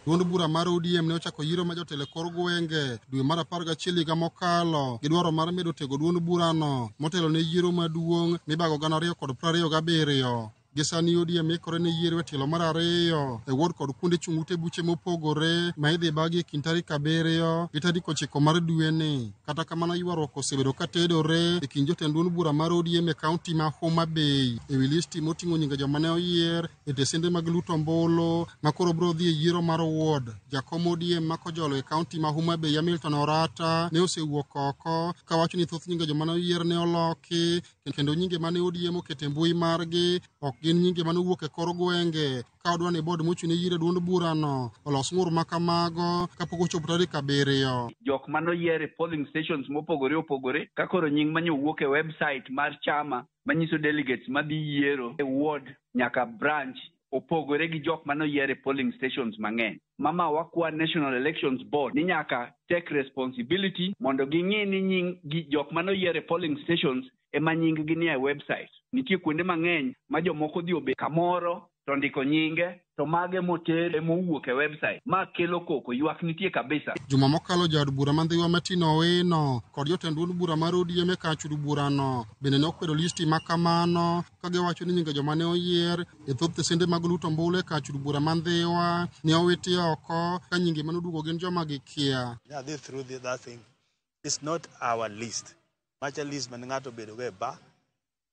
Duond bura mar ODM ne ochako yiero ma jotelo e kor gwenge dwe mar 11 higa mokalo gi dwaro mar medo tego duond burano motelo ne yiero maduong' mibago 2027. Gi sani ODM ikore ne yiero e tielo mar 2 e ward kod kuonde chung' ute buche mopogore ma idhi bagi e kind tarik 7 gi tarik 9 mar dweni. Kata kamano ywaruok osebedo ka tedore e kind jotend duond bura mar ODM e kaunti ma Homa Bay e wi listi moting'o nyinge joma ne oyier e tesende mag luto ombulu ma koro biro dhi e yiero mar ward. Jakom ODM ma Kojolo e kaunti ma Homa Bay Hamilton Orata ne osewuok oko kawacho ni thoth nyinge joma ne oyier ne oloki kendo nyinge mane ODM oketo e mbui margi ok gin nyinge mane owuok e kor gwenge ka odwa ni board mochung' ne yiero e duond burano olos ng'ur ma kamago kapok ochopo tarik 7. Jok manoyier e polling stations mopogore opogore ka koro nying mane owuok e website mar chama manyiso delegates madhi yiero e ward nyaka branch opogore gi jok manoyier e polling stations mang'eny. Mama wakwa National Elections Board ni nyaka take responsibility mondo ging'i ni nying gi jok manoyier e polling stations ema nying gi nie website. Nitie kuonde mang'eny ma jomoko dhi obet kamoro to ndiko nyinge to mage moter emowuok e website. Ma kelo koko, ywak nitie kabisa. Juma mokalo jaod bura ma Ndhiwa Martin Owino kod jotend duond bura mar ODM e kar chudo burano bende ne okwedo listi ma kamano ka giwacho ni nyinge joma ne oyier e thoth tesende mag luto ombulu e kar chudo bura ma Ndhiwa ne owiti oko ka nyinge manoduogo gin joma gikia. Nyadhi through that thing. It's not our list. Macha list mane ng'ato obedogo e bar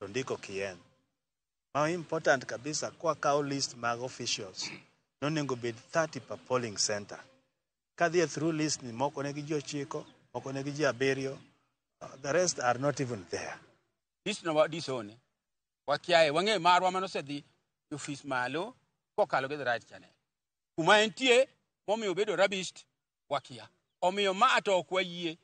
to ndiko kien. Ma important kabisa kwa kawo list mag officials nonego bed 30 per polling center. Kadhi through list ni moko nigi ji 9, moko nigi ji 7, the rest are not even there. List no wadisone. Wakiaye wang'e marwa manosedhi e ofis malo kokalo gi the right channel. Kuma entie momiyo obedo rubbished wakia. Omiyo ma to ok wayie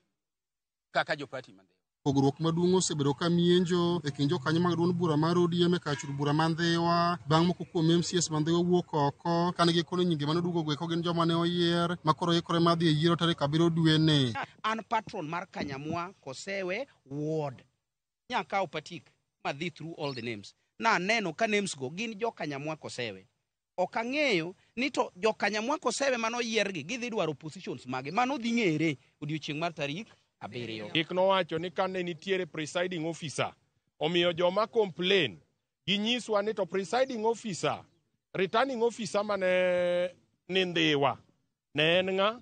kaka jopati ma Pogruok maduong' osebedo ka mienjo e kind jokanyo mag duond bura mar ODM e kar chudo bura ma Ndhiwa bang' moko kuom MCAs ma Ndhiwa wuok oko kane gikono nyinge manoduogo go eko gin joma ne oyier ma koro ikore mar dhi e yiero tarik 7 dweni. An patron mar Kanyamwa Kosewe ward. Nyakawo patik madhi through all the names. Naneno ka names go gin jo Kanyamwa Kosewe. Ok ang'eyo ni to jo Kanyamwa Kosewe manoyiergi gidhi dwaro positions mage. Mano dhi ng'ere odiochieng' mar tarik 7. Chik nowacho ni kane nitiere presiding officer, omiyo joma complain ginyiswa ni to presiding officer, returning officer mane ni Ndhiwa ne en ng'a,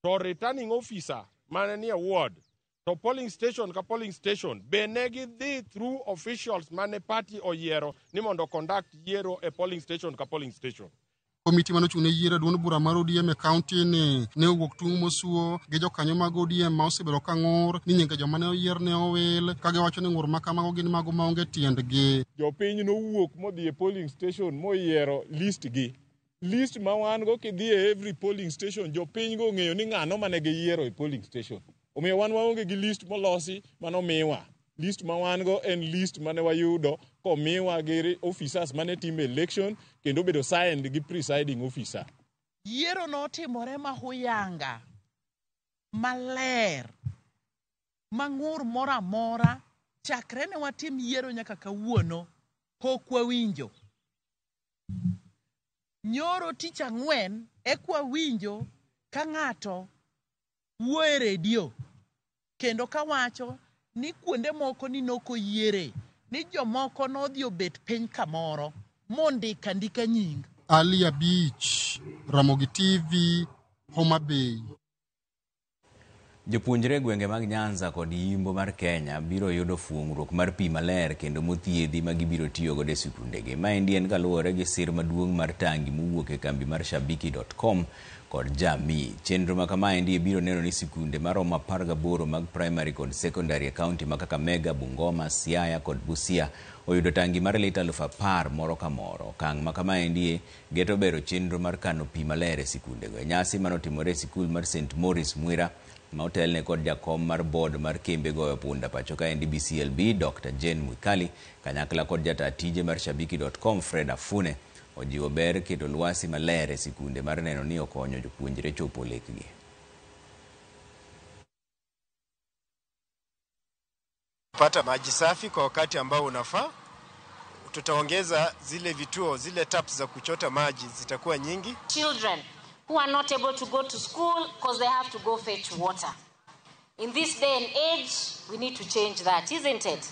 to returning officer mane ni e ward, to polling station ka polling station be ne gidhi through officials mane party oyiero ni mondo conduct yiero e polling station ka polling station. Komiti manochung' ne yiero e duond bura mar ODM e kaunti ni ne owuok tung' mosuo gi jokanyo mag ODM ma osebedo ka ng'ur ni nyinge joma ne oyier ne owil ka giwacho ni ng'ur ma kamago gin mago maonge tiendgi. Jopiny nowuok modhi e polling station moyiero list gi. List ma wan go kidhi e every polling station jopiny go ong'eyo ni ng'ano mane giyiero e polling station. Omiyo wan waonge gi list molosi manomiwa. List ma wan go en list mane wayudo komiwa gi officers mane timo election kendo obedo signed gi presiding officer. Yiero notimore ma huyanga maler ma ng'ur moro amora chakre ne watim yiero nyaka kawuono pok wawinjo. Nyoro tich ang'wen eka wawinjo ka ng'ato wuoyo e redio kendo kawacho ni kuonde moko ni nokoyiere ni jomoko nodhi obet piny kamoro mondiko andika nying. Ali Abich, Ramogi TV, Homa Bay. Jopuonjre e gwenge mag Nyanza kod Yimbo mar Kenya biro yudo fuong'ruok mar pi maler kendo mothiedhi ma gibiro tiyo godo e sikundegi. Maendi en kaluwore gi sir maduong' mar tangi mowuok e kambi mar Shabiki.com kod Jamii. Chenro ma kamaendi biro neno ni sikunde maromo 18 mag primary kod secondary e kaunti ma Kakamega, Bungoma, Siaya kod Busia oyudo tangi mar lita 10,000 moro ka moro. Okang' ma kamaendi geto bero chenro mar kano pi maler e sikundego. E nyasi manotimore e sikul mar St. Maurice Mwira ma otelne kod jakom mar board mar kembe goyo punda pacho kaendi BCLB Dr. Jane Mwikali kanyakla kod jata tije mar Shabiki.com Fred Afune ojiwo ber keto lwasi maler e sikunde mar neno ni okonyo jopuonjre chopo lekgi. Pata maji safi kwa wakati ambao unafaa. Tutaongeza zile vituo, zile taps za kuchota maji zitakuwa nyingi. Children who are not able to go to school because they have to go fetch water. In this day and age, we need to change that, isn't it?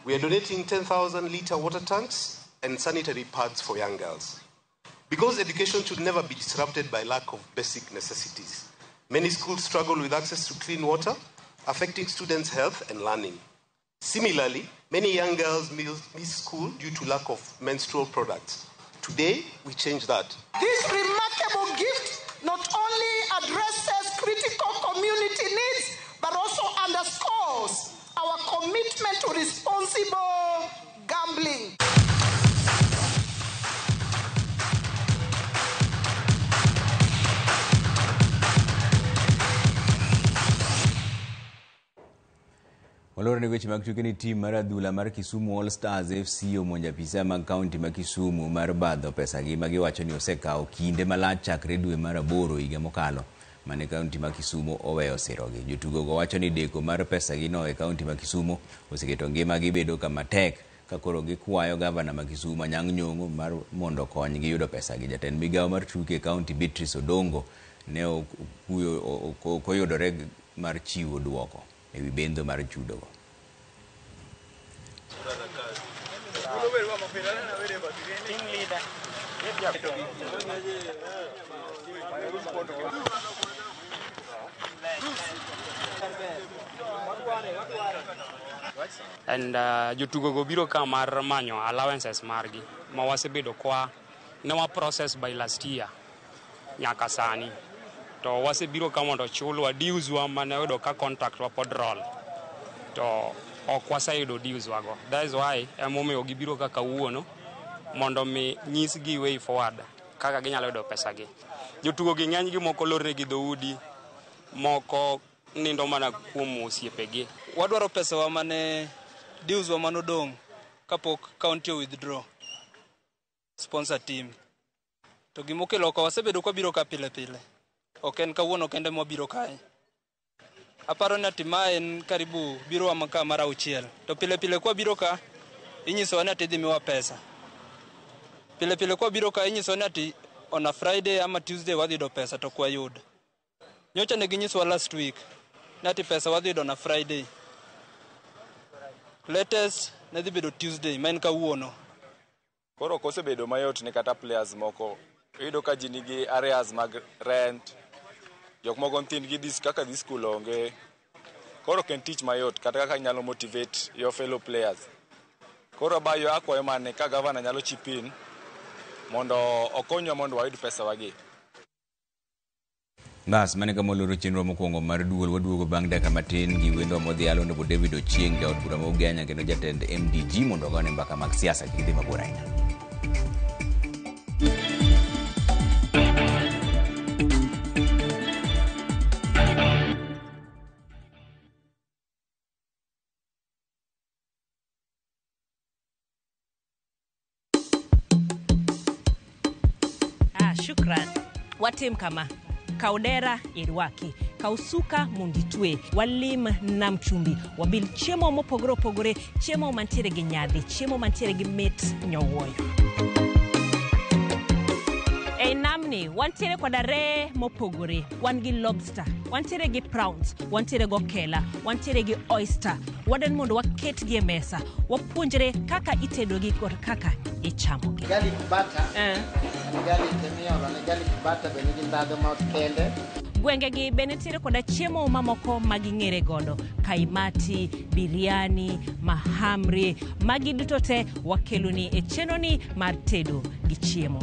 We are donating 10,000 liter water tanks and sanitary pads for young girls. Because education should never be disrupted by lack of basic necessities. Many schools struggle with access to clean water, affecting students' health and learning. Similarly, many young girls miss school due to lack of menstrual products. Today, we change that. This remarkable gift not only addresses critical community needs, but also underscores our commitment to responsible gambling. Waloro ne weche mag tuke ni tim mar adhula mar Kisumu All Stars FC omonjo apisa mag kaunti ma Kisumu mar badho pesagi ma giwacho ni osekawo kinde malach chakre dwe mar 8 higa mokalo mane kaunti ma Kisumu oweyo sirogi. Jotugo go wacho ni deko mar pesagi no e kaunti ma Kisumu oseketo ngimagi bedo kama tek ka koro gikwayo gavana ma Kisumu Anyang' Nyong'o mar mondo okonygi yudo pesagi. Jatend migawo mar tuke e kaunti Beatrice Odongo ne ok oyudore mar chiwo duoko ewi bendo mar chudogo. And jotugo go biro ka mar manyo allowances margi ma wasebedo kwa ne wa process by last year nyaka sani. To wasebiro ka mondo chulwa dues wa mane oyudo ka contract wa pod roll. To ok waseyudo dues wago. That is why emomiyo gibiro ka kawuono mondo mi nyisgi way forward kaka ginyalo yudo pesagi. Jotugo gi ng'eny gi moko lorne gi dhoudi, moko nindo mana kuom osiepegi. Wadwaro pesa wa mane dues wa manodong' kapok county withdraw sponsor team. To gimokelo oko wasebedo kwabiro ka pile pile. Ok en kawuono kende mwabiro kae. Aparo ni ati ma en karibu biro wa ka mar 6. To pile pile kwabiro ka inyisowa ni ati idhi miwa pesa. Pile pile kwabiro ka inyisowa ni ati on a Friday ama Tuesday wadhi yudo pesa to ok wayud. Nyocha ne ginyisowa last week ni ati pesa wadhi yudo on a Friday. Latest ne dhi bedo Tuesday ma en kawuono. Koro ok osebedo mayot ne kata players moko. Iyudo ka ji nigi areas mag rent, jok moko nyithindgi dhi kaka dhi school onge. Koro ok en tich mayot kata kaka inyalo motivate your fellow players. Koro abayo akwayo mane ka gavana nyalo chip in mondo okonywa mondo wayud pesa wagi. Bas, mane kama oloro chenro mokwongo mar duol waduogo bang' dakika matin gi wendo modhial Honorable David Ochieng, jaod bura ma Ugenya kendo jatend MDG mondo ogone mbaka mag siasa kik idhi mabor ahinya. Shukran. Watim kama. Kaw dera irwaki, kaw suka mondo itwe, walim nam chumbi, wabil chiemo mopogore opogore, chiemo mantiere gi nyadhi, chiemo mantiere gi mit nyowuoyo. Ei namni wantiere koda reye mopogore, wan gi lobster, wantiere gi prawns, wantiere gi okela, wantiere gi oyster. Wadwani mondo waketgi e mesa, wapuonjre kaka itedogi kod kaka ichamogi. Garlic butter. En garlic emiolo ne garlic butter be nigi ndhadhu ma kende. Gwengegi be nitiere koda chiemo mamoko ma ging'ere godo, kaimati, biryani, mahamri, magi duto te wakeloni e chenroni mar tedo gi chiemo.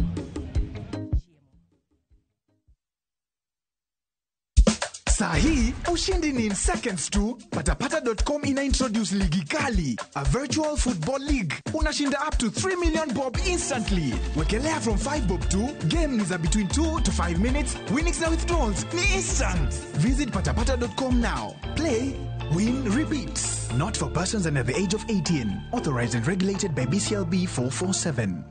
Saa hii ushindi ni in seconds tu. Patapata.com ina introduce ligi kali, a virtual football league. Unashinda up to 3 million bob instantly. Wekelea from 5 bob to game ni za between 2 to 5 minutes. Winnings na withdrawals ni instant. Visit patapata.com now. Play, win, repeat. Not for persons under the age of 18. Authorized and regulated by BCLB 447.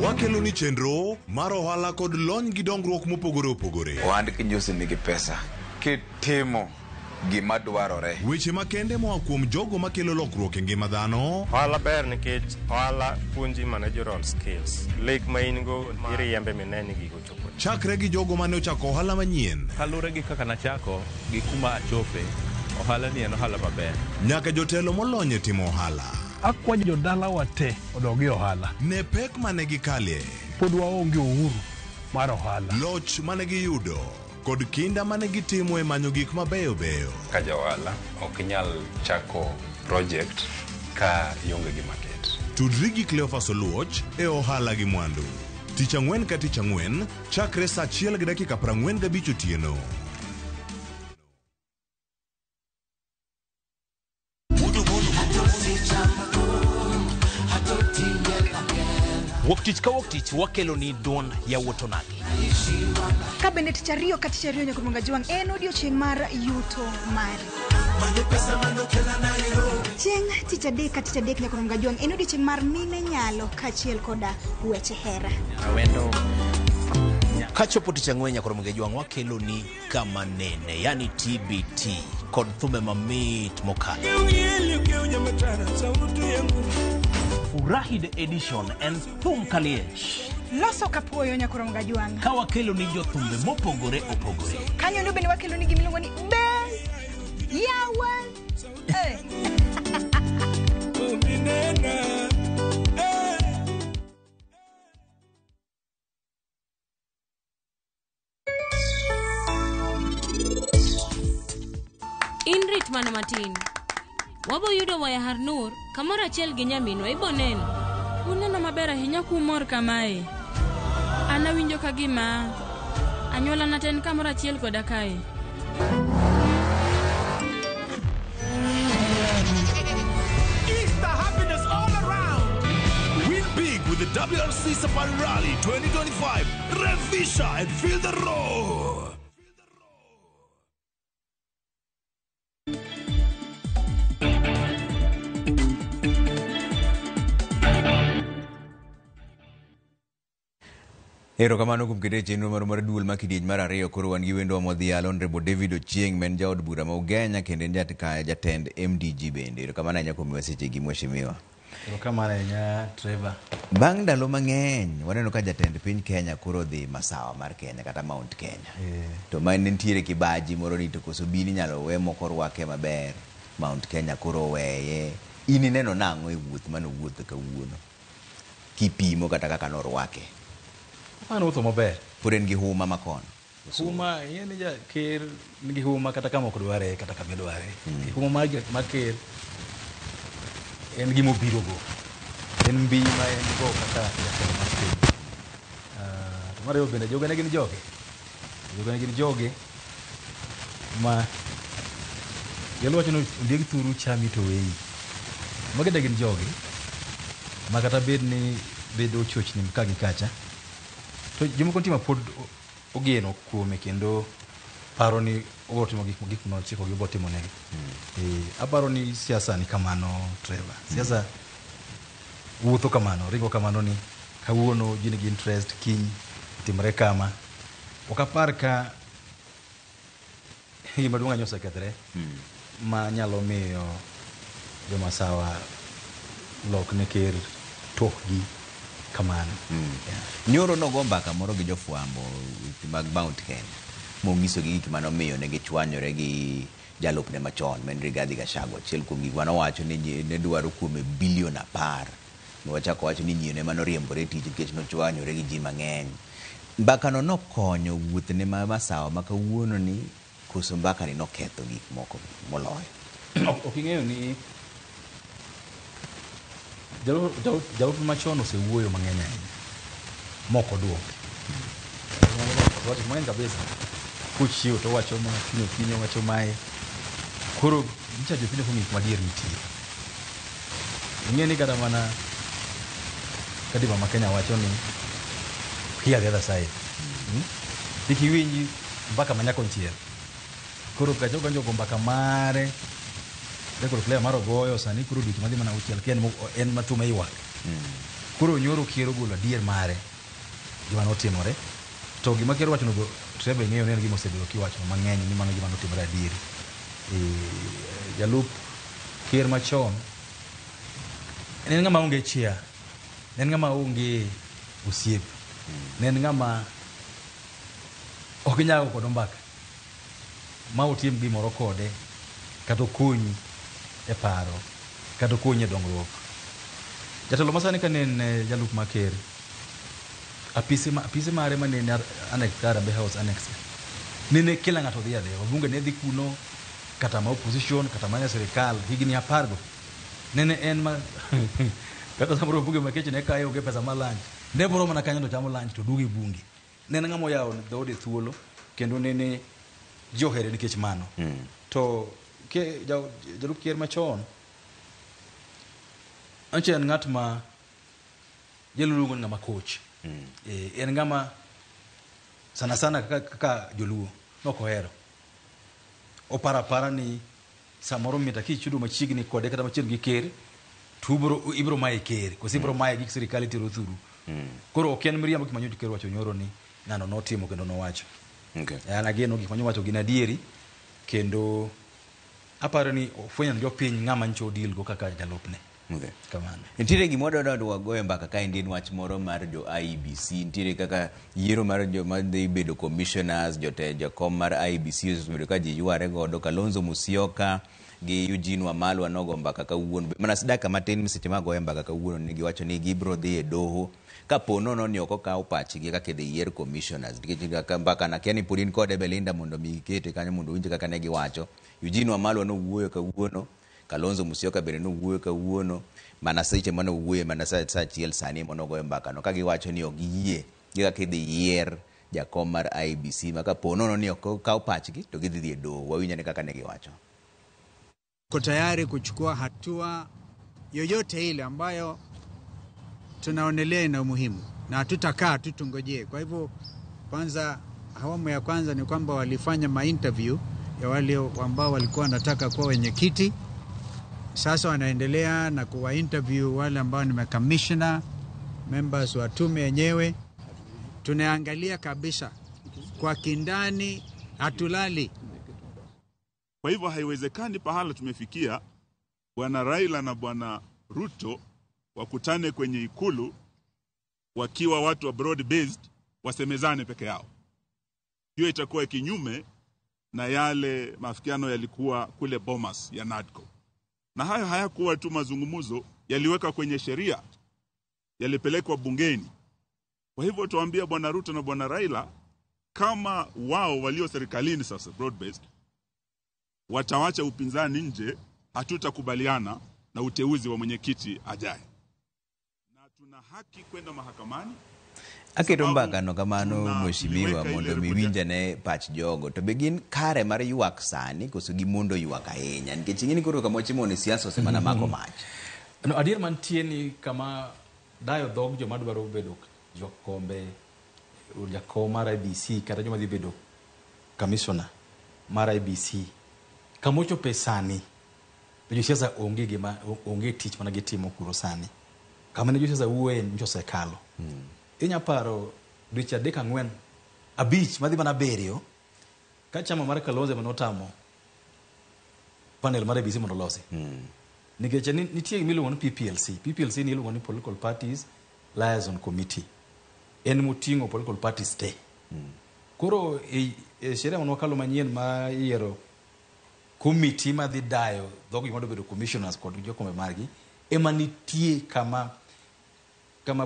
Wakelo ni chenro mar ohala kod lony gi dongruok mopogore opogore. Ohand kinyosi nigi pesa kitimo gima dwarore. Weche makende moa kuom jogo makelo lokruok e ngima dhano. Ohala ber nikech ohala puonji managerial skills. Lek ma in go iriembe mine ni gigo chopo. Chakre gi jogo mane ochako ohala manyien. Kaluwore gi kaka nachako gi kuma achope, ohala ni en ohala maber. Nyaka jotelo molony e timo ohala. Akwayo jodalawa te odog e ohala. Ne pek mane gikalie. Pod waonge uhuru mar ohala. Loch mane giyudo kod kinda mane gitimo e manyo gik mabeyo beyo. Ka ja ohala ok inyal chako project ka ionge gi market. Tudri gi Cleophas Oluoch e ohala gi mwandu. Tich ang'wen ka tich ang'wen chakre saa 1:45 otieno. Wuok tich ka wuok tich wakelo ni duond yawuot onagi. Ka bende tich ariyo ka tich ariyo nyaka Mwanga Jwang' en odiochieng' mar yuto mari. Chieng' tich adek ka tich adek nyaka Mwanga Jwang' en odiochieng' mar mine nyalo kaachiel koda weche hera. Awendo. Kachopo tich ang'wen nyaka Mwanga Jwang' wakelo ni kama nene, yani TBT kod thumbe mamit mokalo. Furahi the edition en thum kaliech. Loso kapuoyo nyaka Mwanga Jwang'. Ka wakelo ni jothumbe mopogore opogore. Kanyo ndo bende wakelo ni gimiluongo ni be yawa. In rit mana matin. Wabo yudo waya Harnoor kamoro achiel gi nyaminwa ibo neno. Uneno maber ahinya kumor kamae. An awinjo ka gima anyuolana te en kamoro achiel koda kae. Easter happiness all around. Win big with the WRC Safari Rally 2025. Revisha and feel the roar. Erokamano kuom kete e chenro marwa mar duol ma kidieny mar ariyo koro wan gi wendwa modhial Honorable David Ochieng' ma en jaod bura ma Ugenya kendo en jatend MDG bende. Erokamano ahinya kuom miwa sechegi mheshimiwa. Erokamano ahinya Trevor. Bang' ndalo mang'eny waneno ka jatend piny Kenya koro odhi masawa mar Kenya kata Mount Kenya. To ma nitiere kibaji moro ni to koso bin inyalo we moko rwake maber Mount Kenya koro oweye. In ineno nang'o e wuoth mane owuotho kawuono? Kipimo kata kaka norwake. Mano wuotho maber. Pod en gi huma makono. Huma, ing'e ni ja ker nigi huma kata kama ok dware kata kama idware. Huma mar ker en gima obirogo. En mbi ma en go kaka jatelo mar piny. To mar ariyo bende jogene gin joge. Jogene gin joge ma jalo wacho ni ondieg thuru chami to weyi. Magi de gin joge ma kata bed ni bedo chochni ka gi kacha to jomoko nitie ma pod ogeno kuome kendo paro ni obiro timo gik ma ochiko gi obiro timo negi. Aparo ni siasa ni kamano Trevor. Siasa wuotho kamano, ringo kamano ni kawuono ji nigi interest, kiny timre kama. Ok apar ka gima duong' ahinya osekethre ma nyalo miyo jomasawa lok ne ker tokgi kamano. Nyoro nogo mbaka moro gi jofwambo mag Mount Kenya monyisogi gik manomiyo ne gichwanyore gi jalupne machon ma en Rigathi Gachagua. Achiel kuom gik manowacho ni ne dwaro kuome bilion 10. Nochako wacho ni nyiene manoriembore e tich nikech nochwanyore gi ji mang'eny. Mbakano nokonyo wuothne ma Masawa ma kawuono ni koso mbakani noketho gik moko moloyo. Ok ing'eyo ni jalup machon osewuoyo mang'eny ahinya mok oduoki. Owacho mang'eny kabisa. Kochiewo to owacho ma, kiny okinyi owacho mae. Koro nyicha jopiny ok ong'eyo kuma adier nitie. Ing'e ni kata mana katiba ma Kenya wacho ni hear the other side. Kik iwinj mbaka ma nyakonchiel. Koro Gachagua njogo mbaka mare record player mar ogoyo sani koro odiochieng' madhi mana auchiel ka en ma thum e ywak. Koro nyoro ker ogolo adier mare gima notimore. To gima ker owacho no Trevor ing'eyo ni en gima osebedo kiwacho mang'eny ni mano gima notimore adieri. Jalup ker machon ne en ng'ama onge chia, ne en ng'ama onge osiep, ne en ng'ama ok inyal goyo kode mbaka ma utim gimoro kode kata okonyi e paro kata okonyi e dongruok. Jatelo masani ka ne en jalup mar ker, apise mare mane annex Harambee House annex nene kila ng'ato dhi adhiya, wabunge ne dhi kuno kata ma opposition kata ma sirikal higni 10 go nene en ma kata samoro wabunge ma kech ne kayo onge pesa mar lunch ne boro mana kanyo to chamo lunch to duogo e bunge. Ne en ng'ama oyawo dhoode thuolo kendo nene ji ohere nikech mano. To jalup ker machon nyocha en ng'at ma jalo luongo ni ng'ama koch. En ng'ama sana sana kaka joluo nok ohero. Oparo apara ni samoro mita kichudo machiegni kode kata machiegni gi ker to ibiro maye ker koso ibiro maye gik sirikal itero thuru. Koro ok en miriambo gik ma nyocha ker owacho nyoro ni ng'ano notimo kendo nowacho. An ageno gik manyowacho gin adieri kendo aparo ni ofwenyo ne jopiny ng'ama nyocha odil go kaka jalupne. Kamano. Nitiere gima wadwa wagoyo mbaka kaendi en wach moro mar jo IEBC. Nitiere kaka yiero mar joma dhi bedo commissioners, jakom mar IEBC osebedo ka ji yware godo. Kalonzo Musyoka gi Eugene Wamalwa nogo mbaka kawuono. Mana dakika matin seche ma goyo mbaka kawuono ne giwacho ni gibiro dhi e doho kapo nono ni ok okaw pachgi kaka idhi yier commissioners. Nikech mbaka na kia ni pod in kode Belinda mondo mi ikete kanyo mondo uwinj kaka ne giwacho. Eugene Wamalwa nowuoyo kawuono. Kalonzo Musyoka bende nowuoyo kawuono mana seche mane owuoyo mana saa achiel sani ema nogoyo mbaka no ka giwacho ni ok giyie gi kaka idhi yier jakom mar IEBC ma kapo nono ni ok okaw pachgi to gidhi dhi e doho. Wawinj ane kaka ne giwacho. Tuko tayari kuchukua hatua yoyote ile ambayo tunaonelea ina umuhimu na hatutakaa tu tungojee. Kwa hivyo kwanza, awamu ya kwanza ni kwamba walifanya ma-interview ya wale ambao walikuwa wanataka kuwa wenyekiti. Sasa wanaendelea na kuwa interview wale ambao ni makamishna, members wa tume yenyewe. Tunaangalia kabisa kwa kindani, hatulali. Kwa hivyo haiwezekani pahala tumefikia Bwana Raila na Bwana Ruto wakutane kwenye ikulu wakiwa watu wa broad based wasemezane peke yao. Hiyo itakuwa kinyume na yale maafikiano yalikuwa kule Bomas ya NADCO. Na hayo hayakuwa tu mazungumzo, yaliweka kwenye sheria, yalipelekwa bungeni. Kwa hivyo tuambia Bwana Ruto na Bwana Raila kama wao walio serikalini sasa broad based watawacha upinzani nje, hatutakubaliana na uteuzi wa mwenyekiti ajaye. Na tuna haki kwenda mahakamani. Aketo mbaka no kamano mheshimiwa mondo mi winjane pach jogo to be gin kare mar ywak sani koso gimondo ywak ahinya nikech ing'eni koro kama ochimo ni siasa osemana mako mach. No, adier mantie ni kama dayo dhog joma dwaro bedo jokombe jakom mar IEBC kata joma dhi bedo commissioner mar IEBC kamochope sani to josiasa onge gima onge tich mana gitimo kuro sani. Kama ne josiasa wuoye nyocha osekalo. Inya paro dweche 3 4 5 madhi mana 7 ka chama mar Kalonzo ema notamo panel mar ABC mondo olosi. Nikech nitie gima iluongo ni PPLC. PPLC ni iluongo ni Political Parties Liaison Committee. En moting'o political parties te. Koro e sheria mane wakalo manyien ma yiero komiti madhi dayo dhog joma dwa bedo commissioners kod jokombe margi ema nitie kama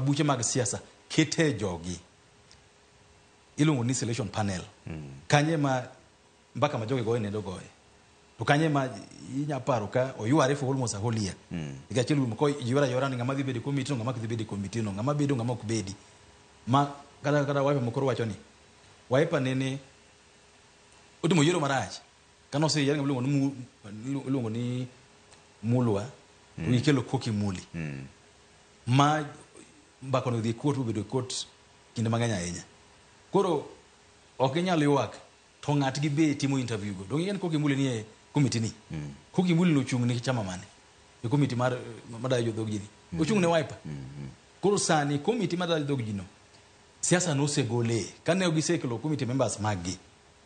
buche mag siasa kete jogi. Iluongo ni selection panel. Kanye ma mbaka ma jogi goye nendo goye. To kanye ma inya paro ka oyware for almost a whole year. Nikech achiel kuom ko ywara ywara ni ng'ama dhi bedo e komiti no, ng'ama ok dhi bedo e komiti no, ng'ama bedo, ng'ama ok bedi. Ma kata Wiper mokoro wacho ni Wiper nene otimo yiero marach. Kane oseyier ng'ama iluongo ni Mulwa, to gikelo Koki Muli. Ma mbaka no odhi e court mobedo e court kinde mang'eny ahinya. Koro ok ginyal ywak to ng'atgi be timo interview go. Donge ing'e ni Koki Muli nie komiti ni? Koki Muli nochung' ne chama mane? E komiti mar madayo jodhog ji ni. Ochung' ne Wiper. Koro sani komiti madayo dhog ji no siasa nosegole. Kane gisekelo committee members mag gi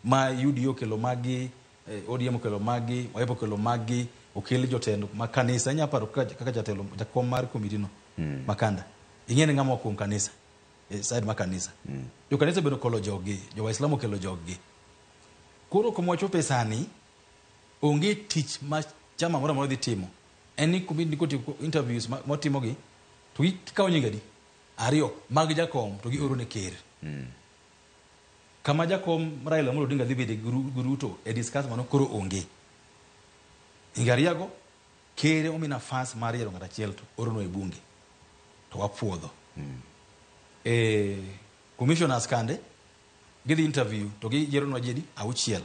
ma UDA okelo mag gi, ODM okelo mag gi, Wiper okelo mag gi, okel jotend ma kanisa. Inya paro kaka jatelo jakom mar komiti no Makanda. Ing'e ni ng'ama kuom kanisa e side mar kanisa. Jo kanisa bende okelo jog-gi, jo Waislamu okelo jog-gi. Koro kuma wachope sani, onge tich ma chama moro amora dhi timo. En ni komiti kotieko interviews motimogi to gikawo nying adi? 2 mag jakom to gioro ne ker. Kama jakom Raila Amolo Odinga dhi bede gi Ruto e discuss mano koro onge. Nying ariyogo ker omi nafas mar yiero ng'at achiel to oronwa e bunge to wapuodho. Commissioners kande gidhi interview to giyieronwa ji adi? 6.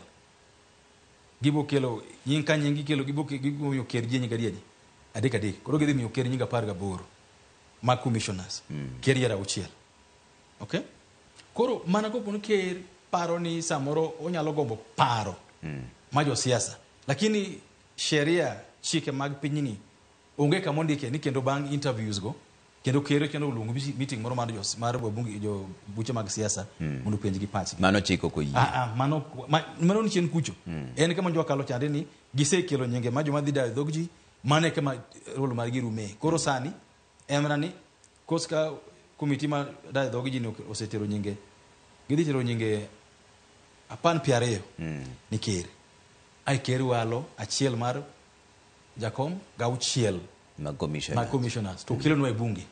Gibo kelo nying ka nying gikelo gibo miyo ker ji nying adi adi? 3 3. Koro gidhi miyo ker nying 18 mag commissioners. Ker yiero 6. Okay? Koro mana kopo ni ker paro ni samoro onyalo gombo paro ma josiasa. Lakini sheria chike mag pinyni onge kama ondike ni kendo bang' interviews go kendo ker kendo oluongo meeting moro mar jos mar wabunge jo buche mag siasa mondo openj gi pachgi. Mano chik ok oyie. Mano ni chien kucho. En kama jwa kalo chande ni gisekelo nyinge ma joma dhi dayo dhog ji, mano e kama role margi rume. Koro sani en mana ni koska komiti ma dayo dhog ji ni osetero nyinge, gidhi tero nyinge 20 ni ker. Ai ker walo 1 mar jakom ga 6 mag commissioners. Mag commissioners. To kelonwa e bunge.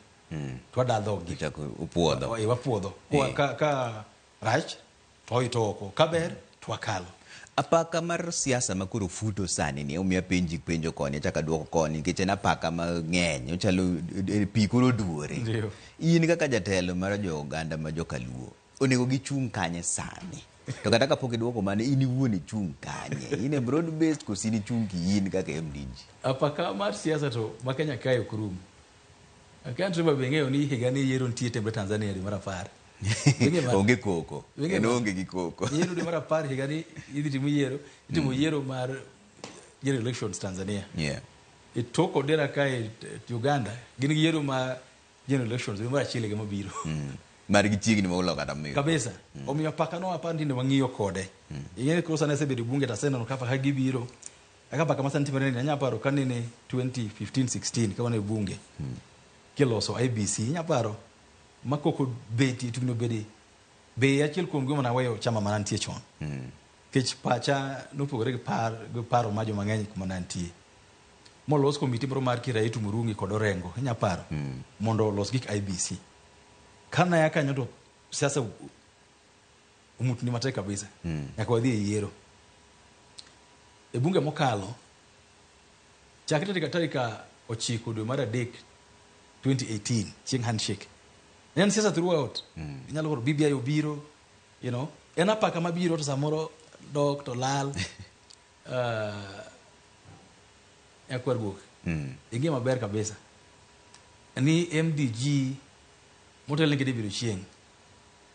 To wada dhog gi. Upuodho. Wapuodho. Ka rach to owito oko. Ka ber to wakalo. Apaka mar siasa ma koro futo sani ni omiyo apenji penjo koni achako aduoko koni nikech en apaka mang'eny ochalo pi koro oduore. In kaka jatelo mar jo oganda ma jokaluo onego gichung' kanye sani? To kata kapok iduoko mano in iwuon ichung' kanye? In e broad based koso in ichung' kiin kaka MDG? Apaka mar siasa to ma Kenya kae ok rum. Akia be ing'eyo ni higa ni yiero nitie timre Tanzania dwe mar 10. Onge koko. En onge gi koko. Yiero dwe mar 10 higa ni idhi timo yiero, itimo yiero mar general elections Tanzania. E tok Odera kae Uganda gin gi yiero mar general elections dwe mar 1 higa mabiro. Margi chiegni moloyo kata miyo. Kabisa. Omiyo apaka no apar ni wang'iyo kode. Ing'e koro sani asebedo bunge to aseneno kaka apaka gibiro. Kaka apaka ma sani timore ni anya paro ka nene 2015-16 ka wan e bunge. Kiloso IBC inya paro ma koko beti tugno bedi be achiel kuom gima naweyo chama mana nitie chon. Nikech pacha nopogore gi paro ma joma ng'eny kuma nantie. Molos komiti moro mar Kiraitu Murungi kod Orengo inya paro mondo olos gik IBC. Kana ya kanyo to siasa omutni matek kabisa. Nyaka wadhi e yiero. E bunge mokalo chakre tarik 9 dwe mar 3 2018 chieng' handshake. En siasa throughout. Inyalo koro BBI obiro, you know. En apaka mabiro to samoro dok to lal. Nyakwar guok. Ing'e maber kabisa ni MDG motelne gi David Ochieng'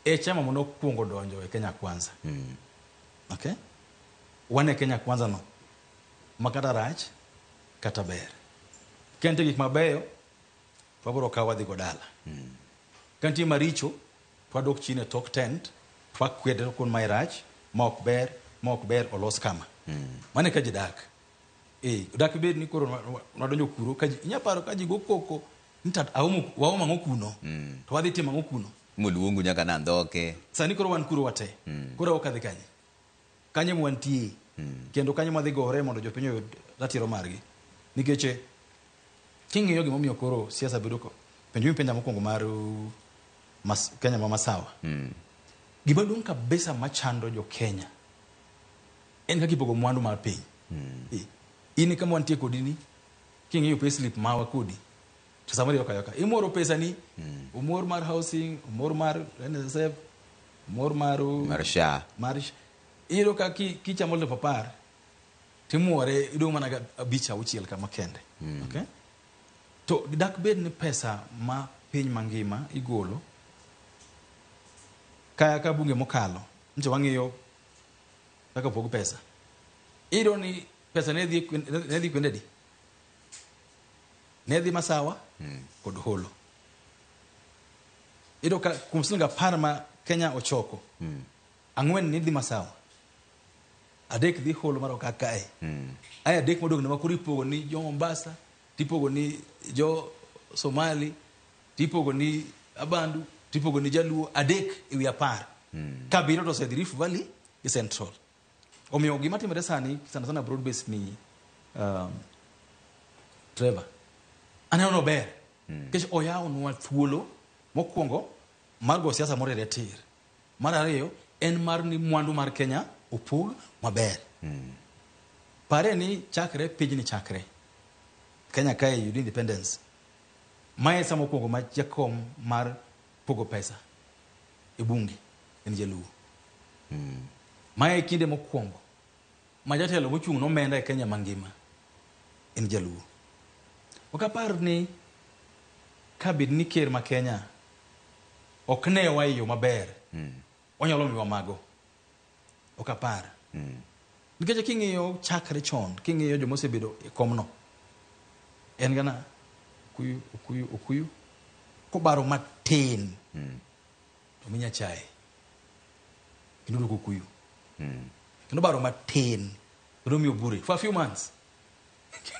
e chama mane okuongo donjo e Kenya Kwanza. Okay? Wan e Kenya Kwanza no ma kata rach kata ber. Ka nitie gik mabeyo to wabiro kawo wadhi go dala. Ka nitie maricho to wadok chien e tok tent to wakwede to kun mae rach, ma ok ber, ma ok ber olos kama. Mano e ka ji dak. Eh, dak bed ni koro nwadonjo kuro ka ji inya paro ka ji go koko ni tat aomo waomo ang'o kuno to wadhi timo ang'o kuno. Moluongu nyaka Nandhoke. Sani koro wan kuro wate. Koro wakadhi kanye? Kanye mwantie. Kendo kanye mwadhi gore mondo jopiny oyud ratiro margi. Nikech king'iyo gimomiyo koro siasa bedo ko penjo mipenja mokwongo mar Kenya ma masawa. Gima duong' kabisa machando jo Kenya en kaka ipogo mwandu mar piny. In kama wantie kodi ni king'iyo payslip mawa kodi to samoro yoka yoka imoro pesa ni umor mar housing, umor mar NSSF, umor mar Mar SHA. Mar SHA. Iyudo ka kichamo 10,000 timuore idong' mana ga 5 6 kama kende. Okay? To dak bed ni pesa ma piny mangima igolo ka bunge mokalo ncho wang'iyo kaka pog pesa. Iyudo ni pesa ne dhi kuonde di? Ne dhi Masawa kod Holo. Iyudo ka kuom siling 10 ma Kenya ochoko, 4 ne dhi Masawa, 3 dhi Holo mar Okak kae. Ae 3 modong' ne ma koro ipogo ni jo Mombasa, tipogo ni jo Somali, tipogo ni Abandu, tipogo ni Jaluo, 3 ewi 10. Kabiro to osedhi Rift Valley gi Central. Omiyo gima timore sani, sana sana broad base ni Trevor, aneno ni ober. Nikech oyawonwa thuolo mokwongo mar go siasa moriere tir. Mar ariyo en mar ni mwandu mar Kenya opog maber. Pare ni chakre pinyni chakre Kenya kae yudo independence, mae sama mokwongo ma jakom mar pogo pesa e bunge en Jaluo. Mae kinde mokwongo ma jatelo mochung' nomenda e Kenya mangima en Jaluo. Ok apar ni kabed ni ker ma Kenya ok newa e yo maber, onyalo miwa mago. Ok apar. Nikech king'iyo chakre chon, king'iyo joma osebedo e komno, en gana Okuyu, Okuyu, Okuyu, kobaro matin to mi Nyachae kendo duoko Okuyu. Kendo baro matin kendo miyo Obure for a few months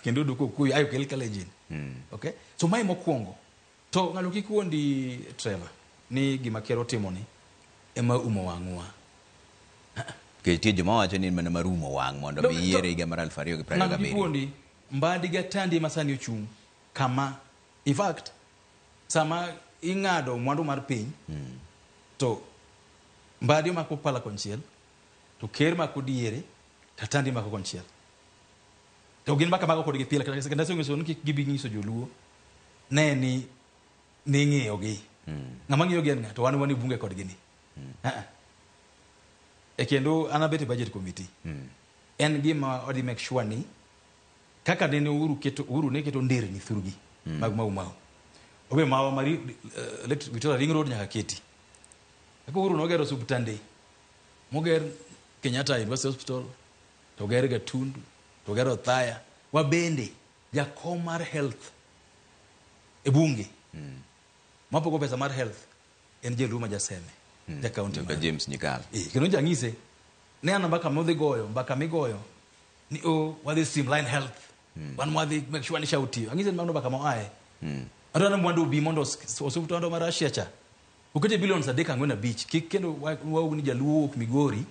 kendo duoko Okuyu ayo kel Kalenjin. Okay? So mae mokwongo. To ng'alo kik wuondi Trevor ni gima ker otimo ni ema umo wang'wa. Nikech nitie joma wacho ni en mana mar umo wang' mondo mi yiere higa mar 2027. Ng'alo kik wuondi, Mbadi gi Atandi ema sani ochung' kama. In fact, sama ing'ado mwandu mar piny, to Mbadi omako pala konchiel, to ker mako diere, to Atandi mako konchiel. To gin mbaka mago kodgi pile, kendo asenyiso ni kik gibi nyiso joluo ne ni ng'iyogi. Ng'ama ng'iyogi en ng'a? To wan e bunge kodgi ni. E kendo an abet e budget committee. En gima wadhi make sure ni kaka nene Uhuru ne keto nderni thurgi mag Mau Mau. Obe mawa mar Victoria Ring Road nyaka keti. Kaka Uhuru nogero osiptande moger Kenyatta University Hospital, to oger Gatundu, to oger Othaya. Wabende jakom mar health e bunge mapogo pesa mar health en Jaluo ma Jaseme, ja county Dr. James Nyikal. Kendo jang'ise ne an mbaka modhi goyo, mbaka migoyo ni o wadhi streamline health. Wan wadhi make sure ni SHA otiyo. Ang'ise ni mano mbaka moaye. Adwaro ni mwandu obi mondo osiptando mar Asia cha. Okete billions 3 4 5 kik kendo waug ni Jaluo wuok Migori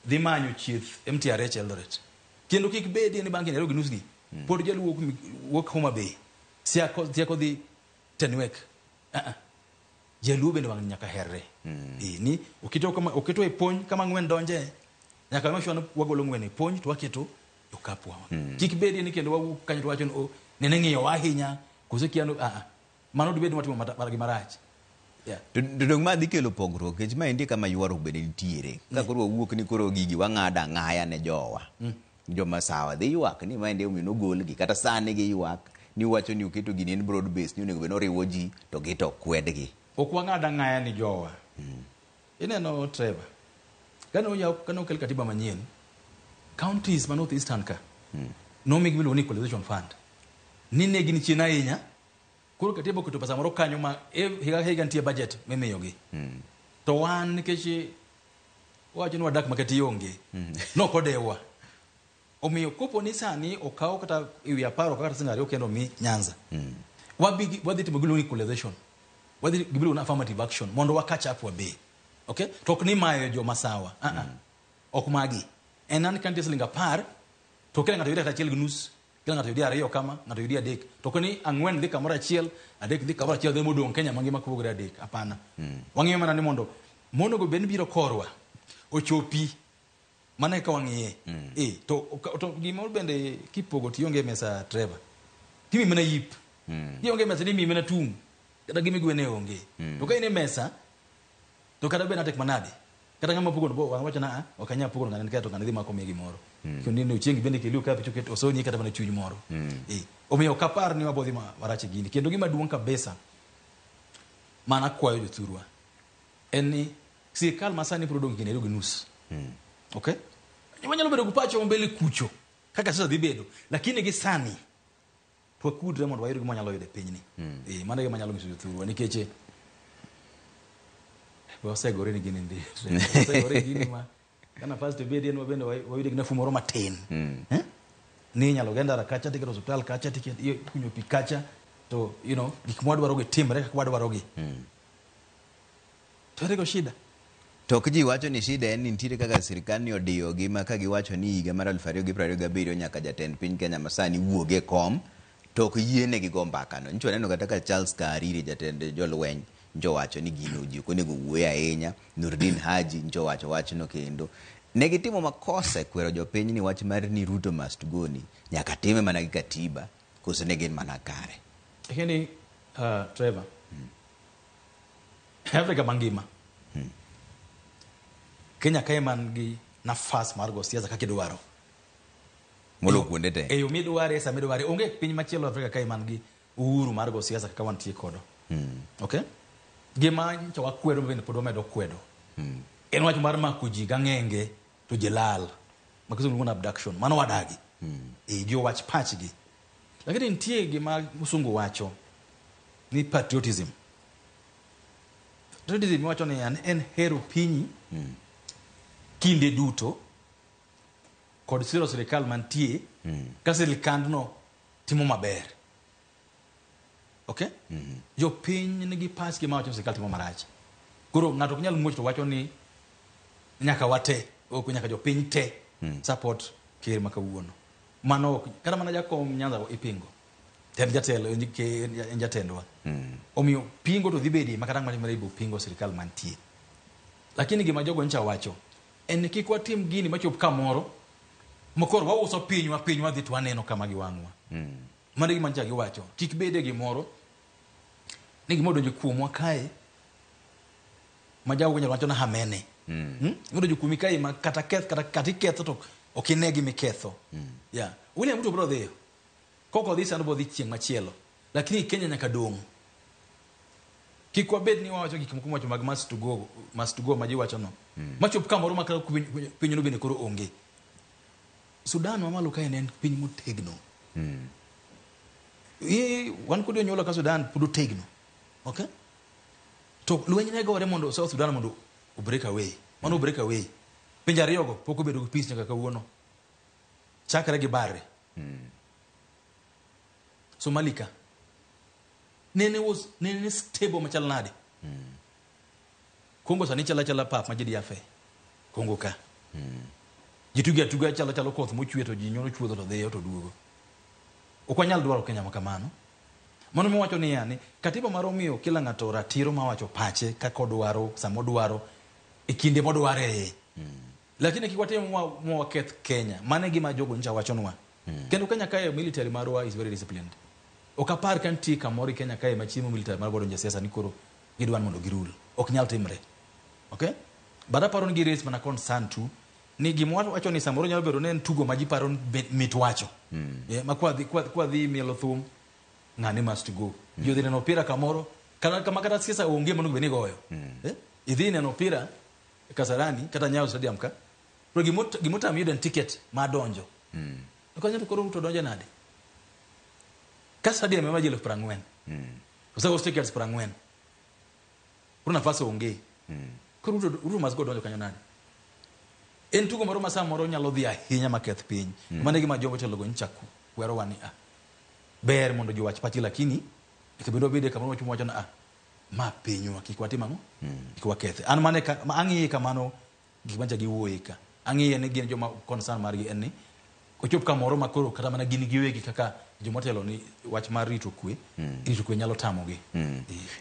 dhi manyo chieth MTRH Eldoret. Kendo kik bedie ni bang' Nairobi nus gi. Pod Jaluo wuok Homa Bay. Siako dhi Tenwek. Jaluo bende wang' nyaka herre. Ni oketo e pony kama ng'wen donje. Nyaka make sure ni wagolo ng'wen e pony to waketo e okapu wa. Kik bedie ni kendo wawuok kanyo to wacho ni o nene ng'iyo ahinya koso kia no mano dibed ni watimo gima rach. Yeah. To dong' ma dhi kelo pogruok nikech ma endi kama ywaruok bende nitiere. Ka koro wawuok ni koro gigi wang'ado ang'aya ne jowa. Joma sawa dhi ywak ni ma endi omiyo nogolgi kata sani giywak ni wacho ni oketo gini en broad base ni onego bed ni oriwo ji to gi to kwedgi. Ok wang'ad ang'aya ni jowa. Ineno Trevor, kane okel katiba manyien, counties ma North Eastern ka nomigi miluongo ni equalization fund. Ni ne gin chien ahinya Koro katiba oketo pesa moro kanyo ma higa ka higa nitie budget mimiyogi. To wan nikech wawacho ni wadak makata ionge. Nokodewwa. Omiyo kopo ni sani okaw kata ewi 10 okaw kata siling 2 kendo omi Nyanza. Wadhi timo gimiluongo ni equalization. Wadhi gimiluongo ni affirmative action mondo wa catch up wabe. Okay? To ok ni mayo joma sawa. Ok magi. En an ka nitie siling 10 to kila ng'ato yudo kata 1.5, kila ng'ato yudi 2 kama, ng'ato yudi 3. To ok ni 4 dhi kamoro achiel, 3 dhi kamoro achiel, dhi modong' Kenya mangima kopogore 3. Hapana. Wang'iyo mana ni mondo monego bed ni biro korwa ochopi mana eka wang'iye. To gimoro bende kipogo to ionge e mesa Trevor. Timi mana yip. Ionge e mesa ni imiyi mana tung'. Kata gima igwene onge. To ka in e mesa to kata bed natek manade. Kata ng'ama pogo no wang' wacho na a ok anyal pogo ng'ane kae to ng'ane dhi mako miye gimoro. Kendo ni ochieng' bende keliu ka picho ket osonyi kata mana chuny moro. Omiyo ok apar ni wabodhi marach e gini. Kendo gima duong' kabisa mana kwayo jothurwa en ni sirikal ma sani biro dong' higni 2.5. Okay? Wanyalo bedo gi pacho mbele kucho kaka sasa dhi bedo, lakini gi sani to wakudre mondo wayud gima wanyalo yudo e pinyni. Mano e gima anyalo nyiso jothurwa nikech wasegore ni gini ndi. Wasegore gini ma ka nafas to bedi en wabende wayude gi nafuu moro matin. Ni inyalo ger ndara kacha, tiketo osiptal kacha, tikunyo pi kacha, to gik mwadwaro gi timre kaka wadwaro gi. To ere go shida? To ok ji wacho ni shida en ni nitiere kaka sirkal ni odiyogi ma ka giwacho ni higa mar 2027 nyaka jatend piny Kenya masani wuog e kom to ok yienegi go mbaka no. Nyicho waneno kata ka Charles Kariri jatend jolweny ncho wacho ni gino ji ok onego wuoye ahinya. Nurdin Haji ncho wacho wachno kendo. Ne gitimo makosa e kwero jopiny ni wach mar ni Ruto must go ni nyaka time mana gi katiba koso ne gin mana kare. Lakini Trevor, Afrika mangima Kenya kae man gi nafas mar go siasa kaka idwaro. Molo kuonde te. E yo midware, sama idware. Onge piny machielo Afrika kae man gi uhuru mar go siasa kaka wantie kodo. Okay? Gima nyocha wakwedo bende pod wamedo kwedo. En wach mar mako ji gang'enge to ji lal. Ma kisungu luongo ni abduction. Mano wadagi. Ji owach pachgi. Lakini nitie gima musungu wacho ni patriotism. Patriotism wacho ni en hero pinyi kinde duto kod siro sirikal mantie ka sirikandno timo maber. Okay? Jopiny nigi pachgi mawacho ni sirikal timo marach. Koro ng'ato ok nyal muoch to wacho ni nyaka wate, ok nyaka jopiny te support ker ma kawuono. Mano ok, kata mana jakom Nyanza ipingo. En jatelo, en jatendwa. Omiyo pingo to dhi bedie ma kata ng'ama ibiro pingo sirikal mantie. Lakini gima jogo ncha wacho en ni kik watim gini machop kamoro mokoro wauso pinywa, pinywa dhi to waneno kama gi wang'wa. Mano e gima ncha giwacho. Kik bede gimoro ni gima odonjo kuomwa kae ma jago nyalo wacho na hamene. Gima odonjo kuomi kae ma kata keth kata iketho to ok ine gima iketho. Yeah. William Ruto biro dhiyo. Kok odhi sani biro dhi chieng' machielo. Lakini Kenya nyaka dong'. Kik wabed ni wawacho gik moko mwacho mag must go ma ji wacho no. Machop kamoro ma kata pinyno bende koro onge. Sudan mamalo kae ne en piny motegno. Wan kod jonyuolwa ka Sudan pod otegno. Okay? To lweny ne gore mondo South Sudan mondo o break away. Mano o break away. Pinje ariyogo pok obedo gi peace nyaka kawuono. Chakre gi Barre. Somalia ka. Nene stable machal nade. Congo sani chalo achala pap ma ji diafe. Congo ka. Ji tugo atuga chalo chalo koth mochwe to ji nyono chuodho to dhiyo to duogo. Ok wanyal dwaro Kenya ma kamano. Mano miwacho niya ni katiba mar omiyo kila ng'ato ratiro mar wacho pache kaka odwaro, sama odwaro, e kinde modware. Lakini kik watim mwa waketh Kenya. Mano e gima jogo nyocha wachonwa. Kendo Kenya kae military marwa is very disciplined. Ok apar ka nitie kamoro e Kenya kae ma chiemo military marwa donjo e siasa ni koro gidwa ni mondo girul. Ok nyal timre. Okay? But aparo ni gi raise mana concern tu ni gima wacho ni samoro nyalo bedo ni en tugo ma ji paro ni mit wacho. Ma kwa dhi mielo thum, ng'ane must go. Ji odhi neno opira kamoro, kama kata siasa onge monego bed ni igoyo. Idhi neno opira Kasarani kata Nyayo Stadium ka, to gimotami yudo en ticket mar donjo. To kanyo to koro Ruto donjo nade? Ka stadium ema ji 40,000. Oseus tickets 40. Koro nafas onge. Koro Ruto must go donjo kanyo nade? En tugo moro ma samoro nyalo dhi ahinya maketh piny. Mano e gima jogo telo go nyicha kwerowa ni a ber mondo ji owach pachgi lakini nyaka bed wabede kamoro wachung' wacho ni a ma pinywa kik watim ang'o? Kik wakethe. An mane ka, ma ang'iye kamano gik mancha giwuoye ka. Ang'iye ni gin joma concern margi en ni ochop kamoro ma koro kata mana gin giwegi kaka jomotelo ni wach mar rito kwe, rito kwe nyalo tamogi.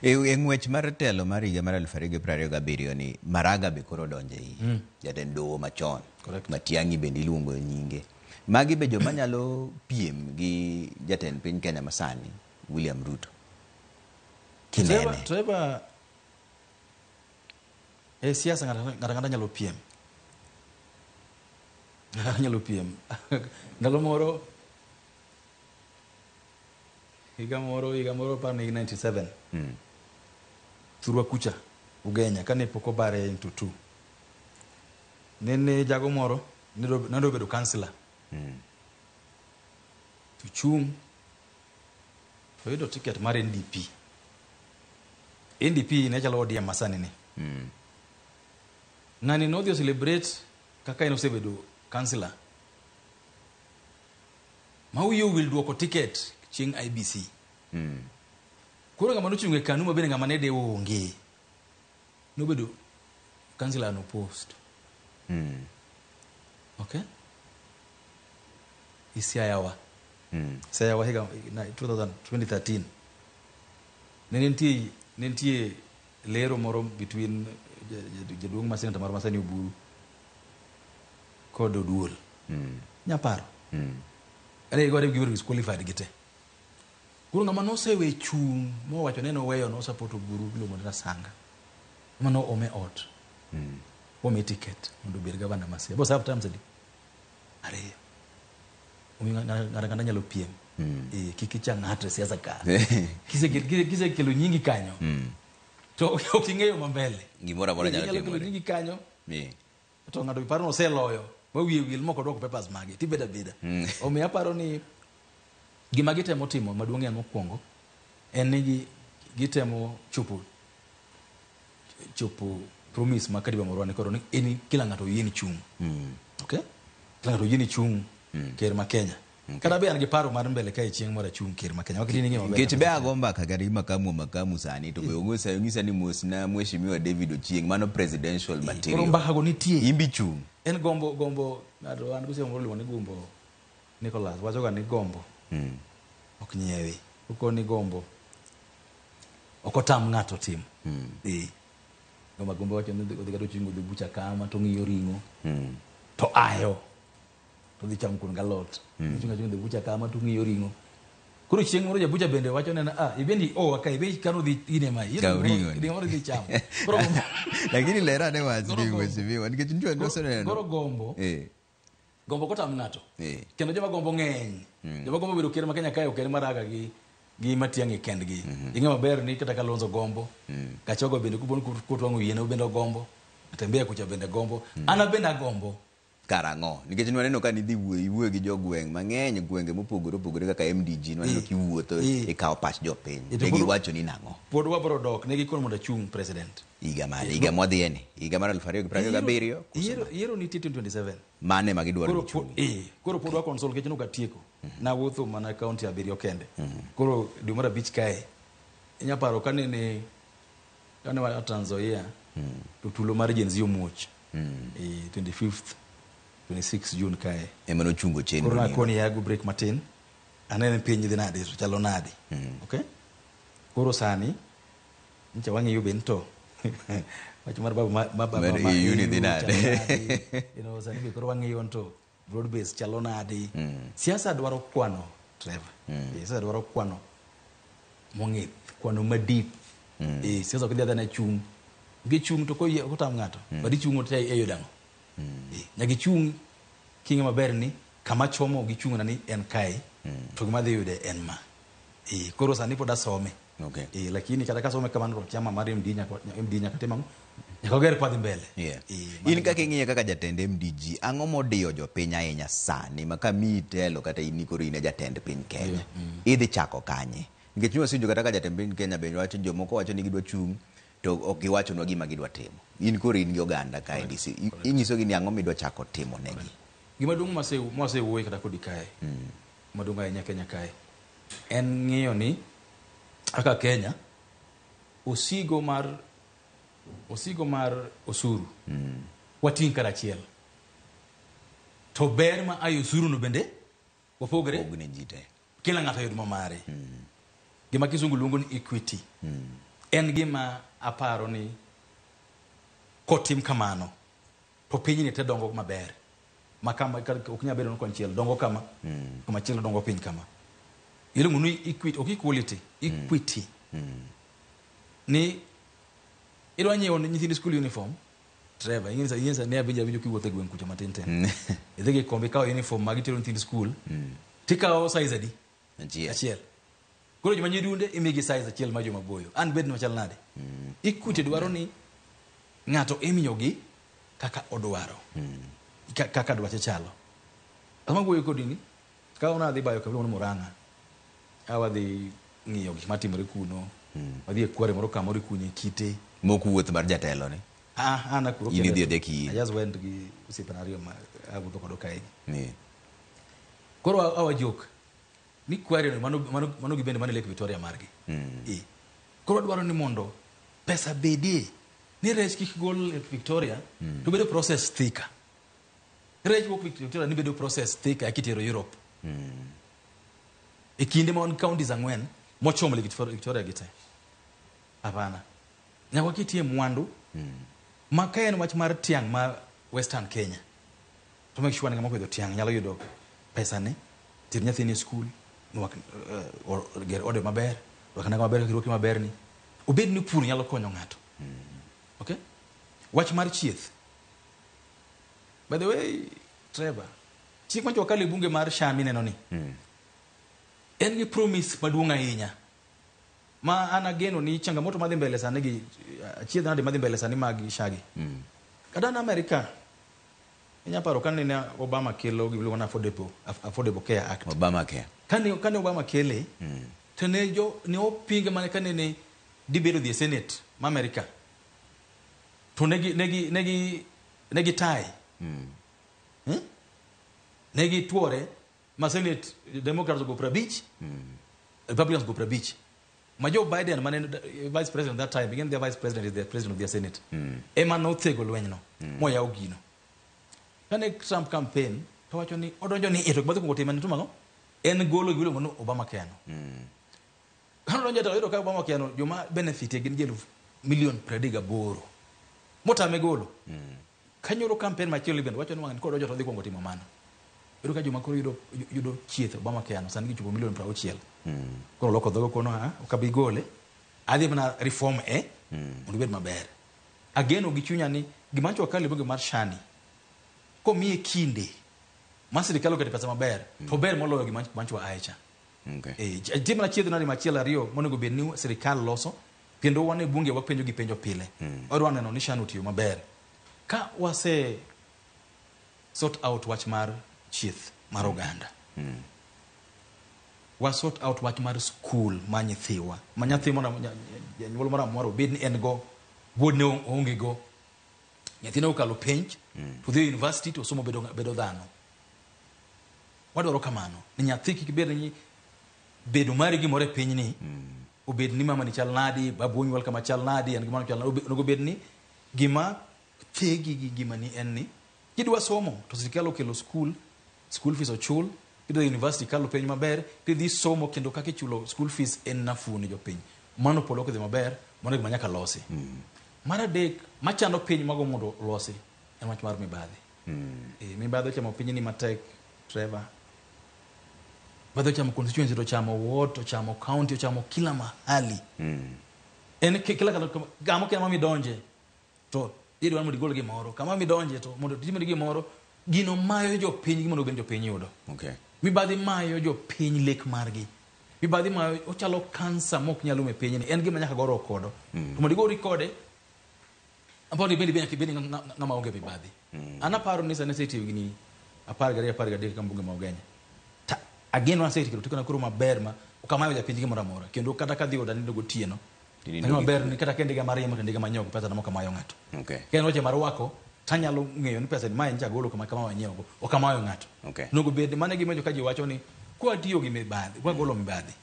E ng'wech mar telo mar higa mar 2027 ni Maraga be koro odonjo e iye. Jatend doho machon. Matiang'i bende iluongo nyinge. Magi be joma nyalo piem gi jatend piny Kenya masani William Ruto. Kinene. Trevor, e siasa ng'ato ang'ata nyalo piem. Ng'ato nyalo piem. Ndalo moro higa moro aparo ni 97. Thurwa kucha Ugenya kane pok obare into two. Nene jago moro ne bedo councillor. To chung' to yudo ticket mar NDP. NDP ne chalo ODM masani ni. Ng'ani nodhi o celebrate kaka en osebedo councillor. Ma wiye owil duoko ticket chieng' IBC. Koro ng'ama nochung' e KANU ma bende ng'ama ne dewo onge. Nobedo councillor no post. Okay? Isiayawa. Siaya wa higa 2013. Ne nitie lero moro between jaduong' ma senator mar Masani Oburu kod Oduol. Nyaparo. Ane gore gibedo disqualified gite. Koro ng'ama nosewe chung' mowacho ni noweyo no support Oburu iluongo ni Rasanga. Mano ome ot. Ome ticket mondo obed gavana ma Siaya. Bo serve terms adi? 2. Omiyo ng'ato ang'ata nyalo piem. Kik icha ng'ato e siasa ka. Kisekelo nyingi kanyo. To ok ing'eyo ma mbele. Gimoro amora nyalo Inyalo kelo timore. nyingi kanyo. To ng'ato paro ni oseloyo. Ma wiye wil mok odwoko papers mage. Tibedo abeda. Omiyo aparo ni gima gitemo timo maduong' en mokwongo en ni gitemo chopo promise ma katiba marwa ni koro ni en kila ng'ato oyie ni chung'. Okay? Kila ng'ato oyie ni chung' ker ma Kenya. Kata be an gi paro mar mbele kae chieng' moro achung' ker ma Kenya. Wakati ni ng'e maber. Nikech be ago mbaka kata gi makamu sani to be ong'isa ni mosna Mheshimiwa David Ochieng' mano presidential material. Koro mbaka go nitie. Imbi chung'. En gombo ng'ato an gosemo moro iluongo ni gombo Nicholas wacho ga ni gombo. Ok nyiewi. Okoni gombo. Ok otam ng'ato timo. Gombo wacho ni odhi kata ochung' odhi bucha kama to ng'iyo ring'o. To ayo. To dhi chamo kuon galot. Ochung' achung' odhi bucha kama to ng'iyo ring'o. Koro chieng' moro jabucha bende wacho ne ibendi owa ka ibe kano dhi ine ma. Kaw ring'o ni. Ring'o moro dhi chamo. Koro gombo. Lakini lera ne wach ni mheshimiwa nikech nitie ndoseneno. Koro gombo. Gombo kotam ng'ato. Kendo joma gombo ng'eny. Joma gombo bedo ker ma Kenya kae ok en Maraga gi Matiang'i kendgi. Ing'e maber ni kata Kalonzo gombo. Gachagua bende kupon kotwang'o yiene bende ogombo. Natembeya kucha bende gombo. An bende agombo. Karang'o? Nikech nwaneno ka nidhi iwuoyo gi jogweng' mang'eny gwenge mopogore opogore kaka MDG nwaneno kiwuotho ikawo pach jopiny. Ne giwacho ni nang'o? Pod wabro dok ne gikon mondo achung' president. Higa mane? Higa mwadhiye ni? Higa mar 2027? Yiero nitie 2027. Mane ma gidwaro ni chung'? Koro pod wa console nikech nok atieko. Nawuotho mana county 7 kende. Koro dwe mar 5 kae inya paro kanene wa Trans Nzoia to tulo mar Gen Z omuoch. 25th 26 June kae. Ema nochungo chenro. Koro nakoni yago break matin. Anene piny dhi nade to chalo nade. Okay? Koro sani ncha wang'iyo ben to wach mar baba ma baba ma EU ni dhi nade. You know sani be koro wang'iyo to broad base chalo nade. Siasa dwaro kwano Trevor. Siasa dwaro kwano mong'ith, kwano madip. Siasa ok dhi adhana chung'. Gichung' to koyie ok otam ng'ato. But ichung'o to e yudo ang'o? Nyaka ichung' king'e maber ni kama chomo gichung'na ni en kae to gima dhi yude en ma. Koro sani pod asome. Lakini kata kasome kamano to chama mar MD nyaka tim ang'o? Nyaka oger kwadhi mbele. In kaka ing'iye kaka jatend MDG, ang'o modiyo jopiny ahinya sani ma ka miyi telo kata in koro in e jatend piny Kenya? Idhi chako kanye? Nikech nywasewinjo kata ka jatend piny Kenya bende wacho jomoko wacho ni gidwa chung' to ok giwachonwa gima gidwa timo. In koro in gi oganda ka NDC. Inyisogi ni ang'o midwa chako timo negi? Gima duong' mwasewuoye kata kodi kae, maduong' ahinya Kenya kae, en ng'iyo ni kaka Kenya osigo mar osuru wating' karachiel. To ber ma ayo osuru no bende wapogre. Pogne ji te. Kila ng'ato oyud mamare. Gima kisungu luongo ni equity. En gima aparo ni kotim kamano to pinyni te dongo maber. Ma kama ok nyal bedo ni konchiel dongo kama, kamachielo dongo piny kama. Iluongo ni equity, ok equality, equity. Ni idwa nyiewo ne nyithind school uniform, Trevor, ing'e ne awinjo kiwuotho e gweng' kucha matin tin. Idhi gi kombe ikawo uniform mag itero nyithind school, tikawo size adi? Achiel. Koro joma nyidunde imigi size achiel ma joma boyo. An bed machal nade? Equity dwaro ni ng'ato imiyogi kaka odwaro. Kaka dwache chalo. Sama wuoyo kodi ni, ka unadhi bayo kabila mondo Murang'a, awadhi ng'iyo gik matimore kuno, wadhi e kware moro kamoro ikunye kite. Mok wuoth mar jatelo ni? An akuro In idhi adhiya ki I just went gi osiepena ariyo ma awuotho kodo kae. Ni. Koro awa joke ni kware no mano gibende mane Lake Victoria margi. Koro dwaro ni mondo pesa bedie ni rech kik gol Lake Victoria to bedo process thika. Rech wuok Victoria ni bedo process thika kitero Europe. E kinde ma wan counties 4 mochomo Lake Victoria gi te. Hapana. Nyaka waketie mwandu ma ka en wach mar tiang' ma Western Kenya. To make sure ni ng'ama opidho tiang' nyalo yudo pesane, ter nyathine e skul, ger ode maber, rwak nanga maber, kirwaki maber ni. Obed ni pur nyalo konyo ng'ato. Okay? Wach mar chieth. By the way, Trevor, chik mancho wakalo e bunge mar SHA mineno ni. En gi promise maduong' ahinya. Ma an ageno ni changamoto madhi mbele sani gi achiedh nade madhi mbele sani mag SHA gi. Kata an Amerika, inya paro kane ne Obama kelo gima iluongo ni Affordable Care Act. Obama Care. Kane Obama kele, to ne jo ne opinge mana kane ne debate odhi e Senate ma Amerika. To negi tie. Negi tuore ma Senate Democrats ogo 50, Republicans ogo 50. Ma Joe Biden mane vice president that time, again their vice president is the president of their Senate. Ema nothego lwenyno, moyawo gino. Kane Trump campaign, to wacho ni odonjo ni to gima timo en timo en golo gima iluongo ni Obamacare no. Kane odonjo to oyudo ka Obamacare no joma benefit gin ji milion 38. Motame golo. Kanyoro campaign machielo bende wacho ni wang' kodonjo to odhi kuongo timo mano. Yudo ka joma koro yudo chieth Obamacare no sani gichopo milion 60. Koro loko dhogo kono ok abi gole. Adhi mana reform mondo obed maber. Ageno gi chunya ni gima ncho wakalo e bunge mar SHA ni komiye kinde ma sirikal oketo pesa maber to ber moloyo gima ncho ae cha. Nitie mana chiedh nade machielo ariyo monego bed ni sirikal loso kendo wan e bunge wapenjo gi penjo pile. Wadwa neno ni SHA no otiyo maber. Ka wase sort out wach mar chieth mar oganda. Wa sort out wach mar school ma nyithiwa. Ma nyathi moro janyuol moro amora obed ni en go wuodne oonge go. Nyathine okalo penj, to dhi e university to somo bedo dhano. Wadwaro kamano. Ni nyathi kik bed ni bedo mari gimoro e pinyni, obed ni mama ni chal nadi, babu onyuol kama chal nadi, en gimoro chal nadi, onego bed ni gima thegi gi gima ni en ni kidwa somo to sirikal okelo school, school fees ochul, kidwa university kalo penj maber, tidhi somo kendo kaka ichulo school fees en nafuu ne jopiny. Mano pod ok odhi maber, mano gima nyaka losi. Mar adek, machando piny mago mondo losi en wach mar mibadhi. Mibadhi ochamo pinyni matek, Trevor. Mibadhi ochamo constituency, to ochamo ward, ochamo county, ochamo kila mahali. En kila kama kama midonje to idwa mondo igol gimoro, kama midonje to mondo itimri gimoro, gino mayo jopiny gima onego bed ni jopiny yudo. Mibadhi mayo jopiny lek margi. Mibadhi mayo ochalo kansa mok nyal rumo e pinyni, en gima nyaka goruok kodo. To mondo igori kode, aparo ni bende nyaka ibed ng'ama onge mibadhi. An aparo ni sani asetiyo gini 12 13 ka mbunge ma Ugenya. Ta ageno asetiyo tikona koro maber ma Ok amayo japiny gimoro amora. Kendo kata kadhi oda nindo gotieno. Tinindo Ang'e maber gi ni kata ka en ndiga mar riembo to ndiga manyiewo gi pesa na mok amayo ng'ato. Okay. Ka en weche mar rwako, tanyalo ng'eyo ni pesa ni mae nyicha agolo kama kama wanyiewo go. Ok amayo ng'ato. Okay. Onego bed mano e gima ka ji wacho ni kwatiyo gi mibadhi, kwagolo mibadhi,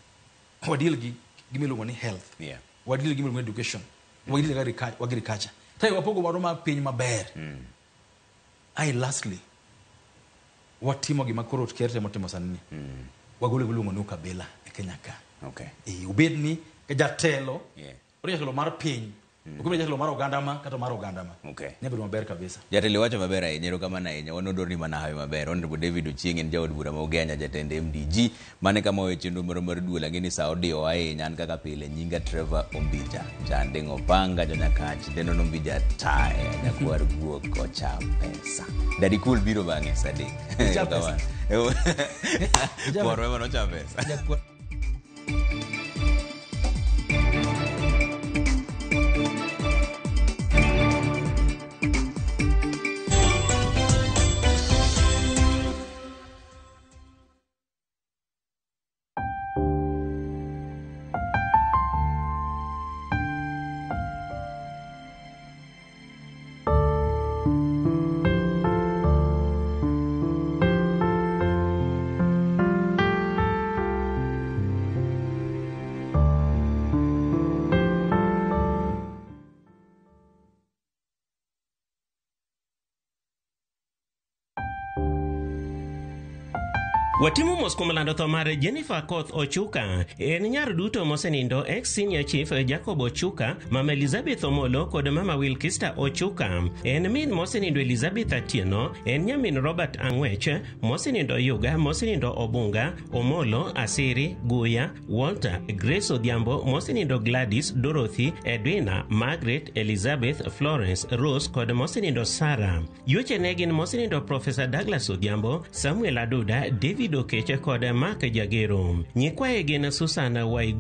wadeal gi gima iluongo ni health. Yeah. Wadeal gi gima iluongo ni education. Wadeal gi agriculture. Tai wapogo moro mar piny maber. Ai lastly, watimo gima koro ker temo timo sani ni. Wagolo gima iluongo ni ukabila e Kenya ka. Okay. Obed ni jatelo, Yeah. jatelo mar piny, ok obed jatelo mar oganda ma kata mar oganda ma. Okay. Nyalo bedo maber kabisa. Jatelo wacho maber ahinya, erokamano ahinya. Wan odwaro mana hawi maber. Honorable David Ochieng en jaod bura ma Ugenya, jatend MDG. Mane kama owe chenro moro mar duol. Ang'e ni sa odiyo ahinya. An kaka pile nyinga Trevor Ombija. Janding Opanga, Jonyakach, Denon Ombija tae, nyakwar guok ocham pesa. Daddy Cool biro bang'e sa 3. Ocham pesa. Kwar ema nocham pesa. Jakwar. Watimo mos kuom lando tho mar Jennifer Koth Ochuka. En nyar duto mosenindo ex senior chief Jacob Ochuka, mama Elizabeth Omolo kod mama Wilkista Ochuka. En min mosenindo Elizabeth Atieno, en nyamin Robert Ang'wech, mosenindo Yuga, mosenindo Obunga, Omolo, Asiri, Guya, Walter, Grace Odhiambo, mosenindo Gladys, Dorothy, Edwina, Margaret, Elizabeth, Florence, Rose kod mosenindo Sarah. Yuoche ne gin mosenindo Professor Douglas Odhiambo, Samuel Aduda, David Okeche kod Mark Jagero. Nyikwaye gin Susan Waigu